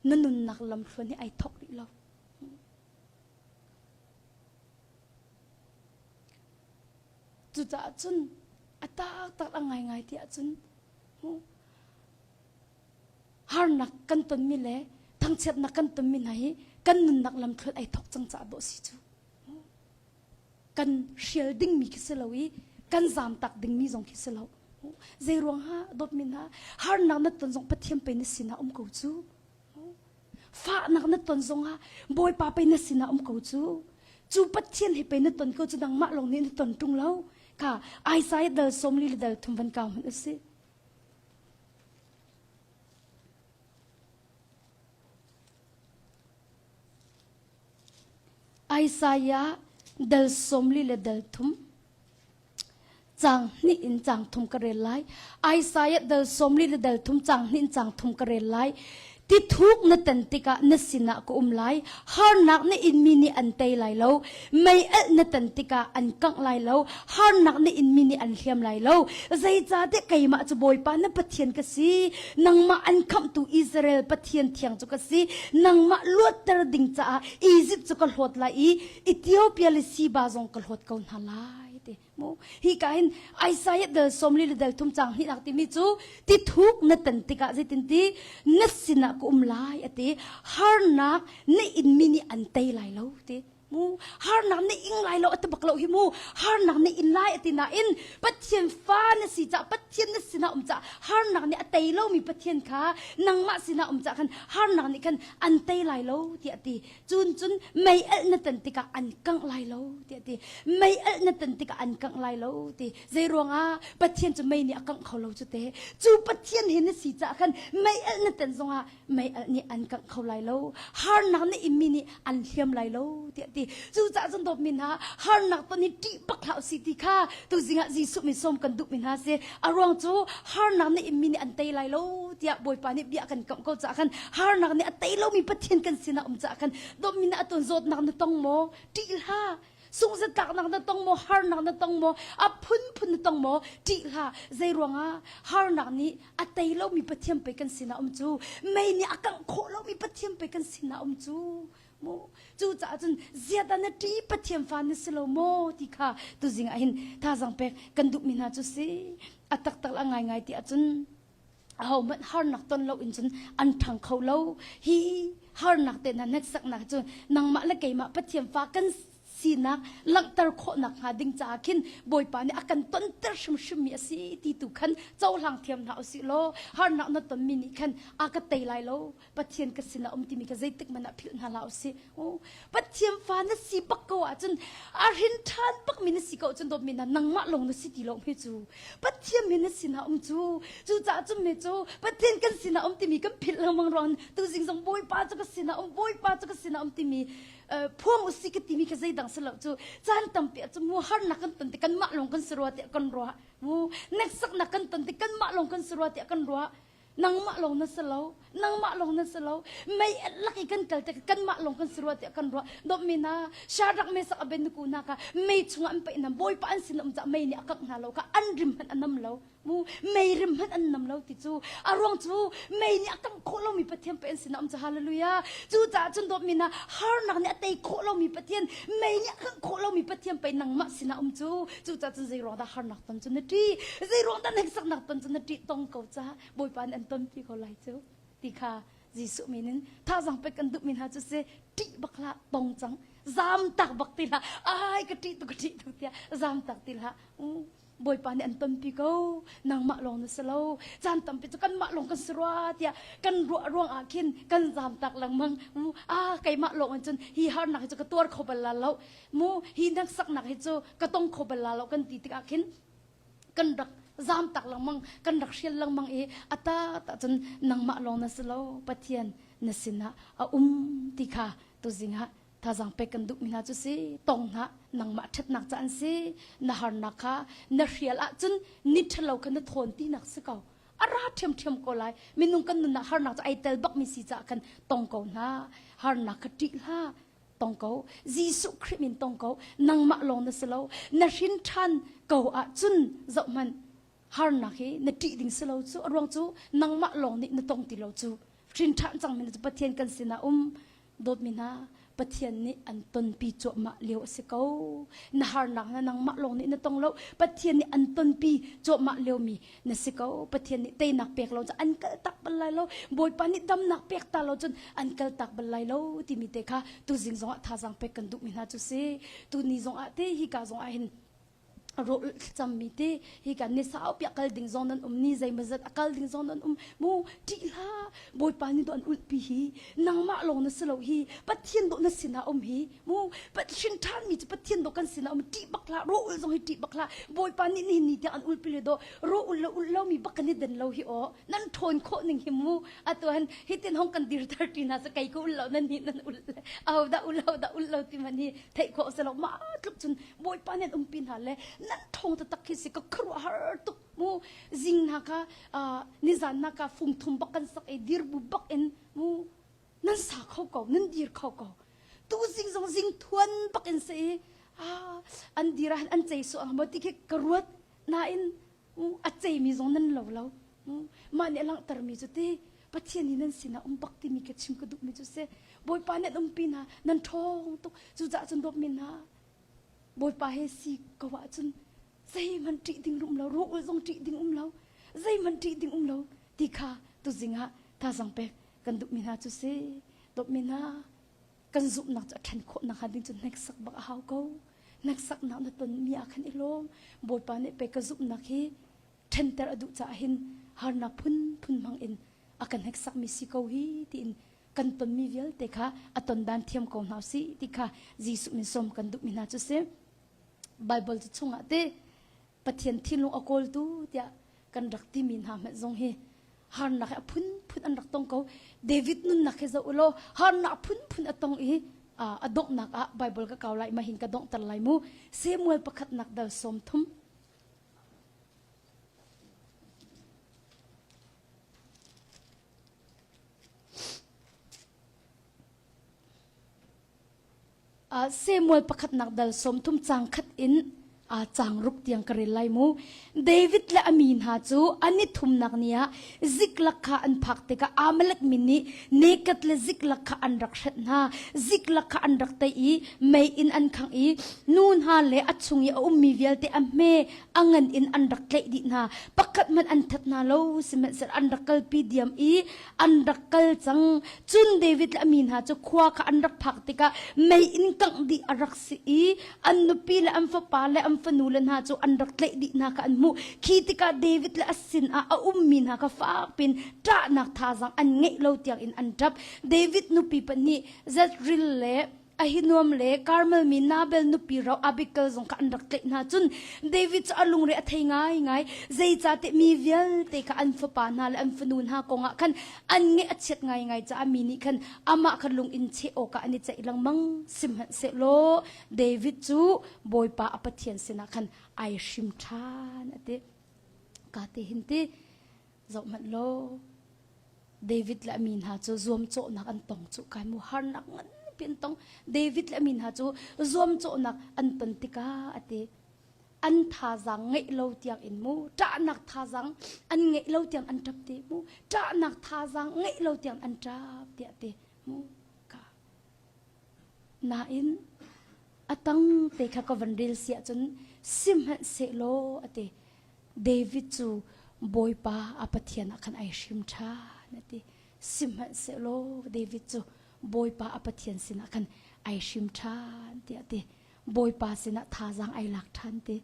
na nunnak lamthluan hi ai thok rih lo. Cucaah cun a taktak a ngaingai ti ahcun harnak kan tonmi le thangchiatnak kan tonmi hna hi kan nunnak lamthluan ai thok cang caah dawh si cu. Kan hrial dingmi khi si lo i kan zaamtak dingmi zong khi si lo. Zei ruang ha dawtmi hna harnak na ton zong Pathian pei na sinah um ko cu. Fahnak na ton zongah Bawipa pei na sinah um ko cu. Cu Pathian he pei na ton ko cu nangmah lawng nih na ton ṭung lo. Kha Isaiah dal 40 le dal thum van kau hmanh a si. Isaiah dal 40 le dal thum caang hnih in caang thum ka rel lai. Isaiah dal 40 le dal thum caang hnih in caang thum ka rel lai. Ti thuk na tan tikah na sinah ka um lai. Harnak na inmi nih an tei lai lo. Mei alh na tan tikah an kangh lai lo. Harnak na inmi nih an hliam lai lo. Zeicahtiah keimah cu Bawipa na Pathian ka si. Nangmah an khamhtu Israel Pathian thiang cu ka si. Nangmah luatter ding caah Egypt cu ka hlawt lai i Ethiopia le Siba zong ka hlawt ko hna lai ti mu hi ka hin Isaiah dal 40 le dal thum chang hnih nak timi cu ti thuk na tan tikah zeitin ti na sinah ka um lai ati harnak na inmi nih an tei lai lo ti mu harnak na ing lai lo ati bak lo hi mu harnak na in lai ati nain Pathian fa na si ca Pathian na sinah um ca harnak nih a tei lomi Pathian kha nangmah sinah um ca khan harnak nih khan an tei lai lo tiah ti cun cun mei alh na tan tikah an kangh lai lo tiah ti mei alh na tan tikah an kangh lai lo ti zei ruangah Pathian cu mei nih a kangh kho lo cu te cu Pathian he na si caah khan mei alh na tan zongah mei alh nih an kangh kho lai lo harnak na immi nih an hliam lai lo tiah ti cucaah cun dawtmi hna harnak ton hi ṭih bak hlah usih ti kha tuzing ah Jesuh min sawm kan duhmi hna si a ruang cu harnak na immi nih an tei lai lo tiah Bawipa nih bia kan kamh ko caah khan harnak nih a tei lomi Pathian kan sinah um caah khan dawtmi na atun zawtnak na tong maw ṭih hlah sungzatlaknak na tong maw harnak na tong maw a phunphun na tong maw ṭih hlah zei ruangah harnak nih a tei lomi Pathian pei kan sinah um cu mei nih a kangh khawh lomi Pathian pei kan sinah um cu mu cucaah cun ziata na ṭi Pathian fa na si lo maw ti kha tuzing ah hin thazang pek kan duhmi hna cu si a taktak a ngaingai ti ahcun ahohmanh harnak ton lo in cun an ṭhang kho lo hi harnak te hna hneksaknak cu nangmah le keimah Pathian fa kan si. sinak langhter khawhnak hnga ding caah khin Bawipa nih a kan tonter hrimhrimmi a si ti tu khan cohlang thiam hna usih law harnak na tonmi nih khan a ka tei lai lo Pathian ka sinah um timi kha zeitik hmanh ah philh hna hlah usih. Pathian fa na si bak ko ahcun a hrin ṭhan bakmi na si ko ahcun dawtmi hna nangmah lawng na si ti lo hme cu. Pathian he na sinah um cu. Cucaah cun me cu Pathian kan sinah um timi kan philh lengmang ruang tuzing zong Bawipa cu ka sinah um Bawipa cu ka sinah um timi phuang usih ka timi kha zeidang si lo cu caan tampi ah cu mu harnak kan ton ti kanmah lawng kan si rua tiah kan ruah mu hneksaknak kan ton ti kanmah lawng kan si rua tiah kan ruah nangmah lawng na si lo nangmah lawng na si lo mei lak i kan kal tik kanmah lawng kan si rua tiah kan ruah dawtmi hna Shadrach Meshach Abednego hna kha mei chungah an paih hna bawipa an sin um caah mei nih a kangh hna lo kha an rim hmanh a nam lo mu mei rim hmanh an nam lo ti cu a ruang cu mei nih a kangh khawh lomi Pathian pei an sin um ca hallelujah cu caah cun dawtmi hna harnak nih a tei khawh lomi Pathian mei nih a kangh khawh lomi Pathian pei nangmah sinah um cu cu caah cun zei ruang dah harnak ton cu na ṭih zei ruang dah hneksaknak ton cu na ṭih tong ko ca Bawipa nih an tonpi ko lai cu ti kha Jesuh min in thazang pek kan duhmi hna cu si ṭih bak hlah tong cang zam tak bak ti hlah ai ka ṭih tu ka ṭih tu tiah zam tak ti hlah Bawipa nih an tonpi ko nangmah lawng na si lo caan tampi cu kanmah lawng kan si rua tiah kan ruah ruang ah khin kan zam tak lengmang mu ah keimah lawng in cun hi harnak hi cu ka tuar kho bal la lo mu hi hneksaknak hi cu ka tong kho bal la lo kan ti tikah khin kan rak zam tak lengmang kan rak hrial lengmang i ata ta cun nangmah lawng na si lo Pathian na sinah a um ti kha tuzing ah thazang pek kan duhmi hna cu si tong hna nangmah ṭhatnak ca an si na harnak kha na hrial ahcun ni ṭhalo kha na thawn tinak si ko a ra ṭhiamṭhiam ko lai minung kan nunah harnak cu ai tel bakmi si caah khan tong ko hna harnak kha ṭih hlah tong ko Jesuh Khrih min tong ko nangmah lawng na si lo na hrin ṭhan ko ahcun zohhmanh harnak hi na ṭih ding si lo cu a ruang cu nangmah lawng nih na tong ti lo cu hrin ṭhan cangmi cu Pathian kan sinah um Dawtmi hna, Pathian nih an tonpi cuahmah lio a si ko. Na harnak na nangmah lawng nih na tong lo. Pathian nih an tonpi cuahmah liomi na si ko. Pathian nih teinak pek lo cun an kal tak bal lai lo. Bawipa nih damnak pek ta lo cun an kal tak bal lai lo timi te kha tuzing zongah thazaang pek kan duhmi hna cu si. Tuni zongah te hika zongah hin rawl thlacammi te hi kan ni saupi a kal ding zong nan um ni zeimawzat a kal ding zong nan um mu ṭih hlah bawipa nih dawh an ulhpi hi nangmah lawng na si lo hi pathian dawh na sinah um hi mu hrin ṭhanmi cu pathian dawh kan sinah um ṭih bak hlah rawl ul zong hi ṭih bak hlah bawipa nih nihin ni tiang an ulpi le dawh rawl ul lo ul lomi bak kan i den lo hi aw nan ṭhawn khawh ning hi mu atu han hitin hong kan dirter ṭi hna sa kei ka ul lo nan nih nan ul le aho dah ul ho dah ul lo ti man hi theih khawh si lo mah tluk cun bawipa nih an umpi hna le nan ṭhawng taktak khi si ka khuaruahhar tuk mu zing hna kha nizan hna ka fung thum bak kan sak i dir bu bak in mu nan sa kho ko nan dir kho ko tu zing zong zing thuan bak in si i an dir ah an cei suah mo ti khi ka ruat nain a ceimi zong nan lo lo mah nih a langhtermi cu ti Pathian nih nan sinah um bak timi ka chim ka duhmi cu si Bawipa nih an umpi hna nan ṭhawng tuk cucaah cun dawtmi hna Bawipa he si ko ahcun zeihmanh ṭih ding um lo rawl zong ṭih ding um lo zeihmanh ṭih ding um lo ti kha tuzing ah thazang pek kan duhmi hna cu si dawtmi hna kan zumhnak cu a ṭhen khawh nakhnga ding cu hneksak bak a hau ko hneksaknak na tonmi ah khan i lawm Bawipa nih pei ka zumhnak hi ṭhenter a duh caah hin harnak phunphun hmang in a kan hneksakmi si ko hi tiin kan tonmi vialte kha a ton dan thiam ko hna usih ti kha Jesuh min sawm kan duhmi hna cu si Bible cu chungah te Pathian thinlung a kawltu tiah kan rak timi hna hmanh zong hi harnak hi a phunphun an rak tong ko David nunnak hi zoh ulaw harnak phunphun a tong i a donghnak ah Bible ka kau lai ma hin ka donghter lai mu Samuel pakhatnak dal 30 Samuel pakhatnak dal 30 cang khat in. A cang ruk tiang ka rel lai mu. David le a mi hna cu an i thumnak ni ah Ziklag kha an phak tikah Amalek mi nih Nekat le Ziklag kha an rak hrenh hna. Ziklag kha an rak tei i mei in an khangh i nu hna le a chung i a ummi vialte a hme a ngan in an rak tlaih dih hna. Pakhat hmanh an that hna lo, sihmanhsehlaw an rak kalpi diam i an rak kal cang. Cun David le a mi hna cu khua kha an rak phak tikah mei in kangh dih a rak si i an nupi le an fapa le an fanu le hna cu an rak tlaih dih hna kha an hmuh. Khi tikah David le a sinah a ummi hna kha fak piin ṭahnak thazaang an ngeih lo tiangin an ṭap. David nupi pahnih Zezreel le Ahinuam le Karmel mi Nabal nupi ro Abigail zong kha an rak tlaih hna. Cun David cu a lungre a thei ngaingai. Zeicahtiah mi vialte kha an fapa hna le an fanu hna kongah khan an ngaih a chiat ngaingai caah mi nih khan amah kha lung in cheh awkah an i ceih lengmang. Sihmanhsehlaw David cu Bawipa a Pathian sinah khan ai hrim ṭhan a ti. Ka te hin ti zohhmanh law David le a mi hna cu zuamcawhnak an tong cu kai mu harnak nganpi an tong. David le a mi hna cu zuamcawhnak an ton tikah a ti. An thazaang ngeih lo tiang in mu ṭahnak thazaang an ngeih lo tiang an ṭap ti mu ṭahnak thazaang ngeih lo tiang an ṭap tiah ti mu ka nain a tang te kha ka van rel si ahcun sihmanhsehlaw a ti David cu Bawipa a Pathian ah khan ai hrim ṭhan a ti sihmanhsehlaw David cu Bawipa a Pathian sinah khan ai hrim ṭhan tiah a ti Bawipa sinah thazaang ai lak ṭhan ti.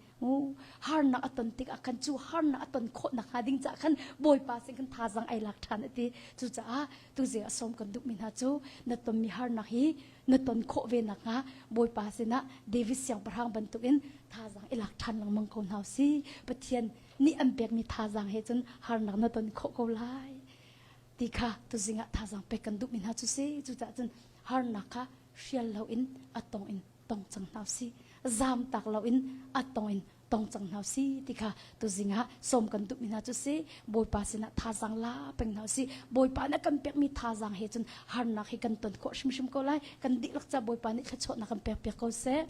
Harnak a ton tikah khan cu harnak a ton khawh nakhnga ding caah khan Bawipa sin khan thazaang ai lak ṭhan a ti. Cucaah tuzing a sawm kan duhmi hna cu na tonmi harnak hi na ton khawh ve nakhnga Bawipa sinah David siangpahrang bantukin thazaang i lak ṭhan lengmang ko hna usih. Pathian nih an pekmi thazaang he cun harnak na ton khawh ko lai ti kha tuzing ah thazaang pek kan duhmi hna cu si. Cucaah cun harnak kha hrial loin a tong in tong cang hna usih zaam tak loin a tong in tong cang hna usih ti kha tuzing ah sawm kan duhmi hna cu si Bawipa sinah thazaang la peng hna usih Bawipa nih a kan pekmi thazaang he cun harnak hi kan ton khawh hrimhrim ko lai kan dihlak ca Bawipa nih thluachuahnak kan pek piak ko seh.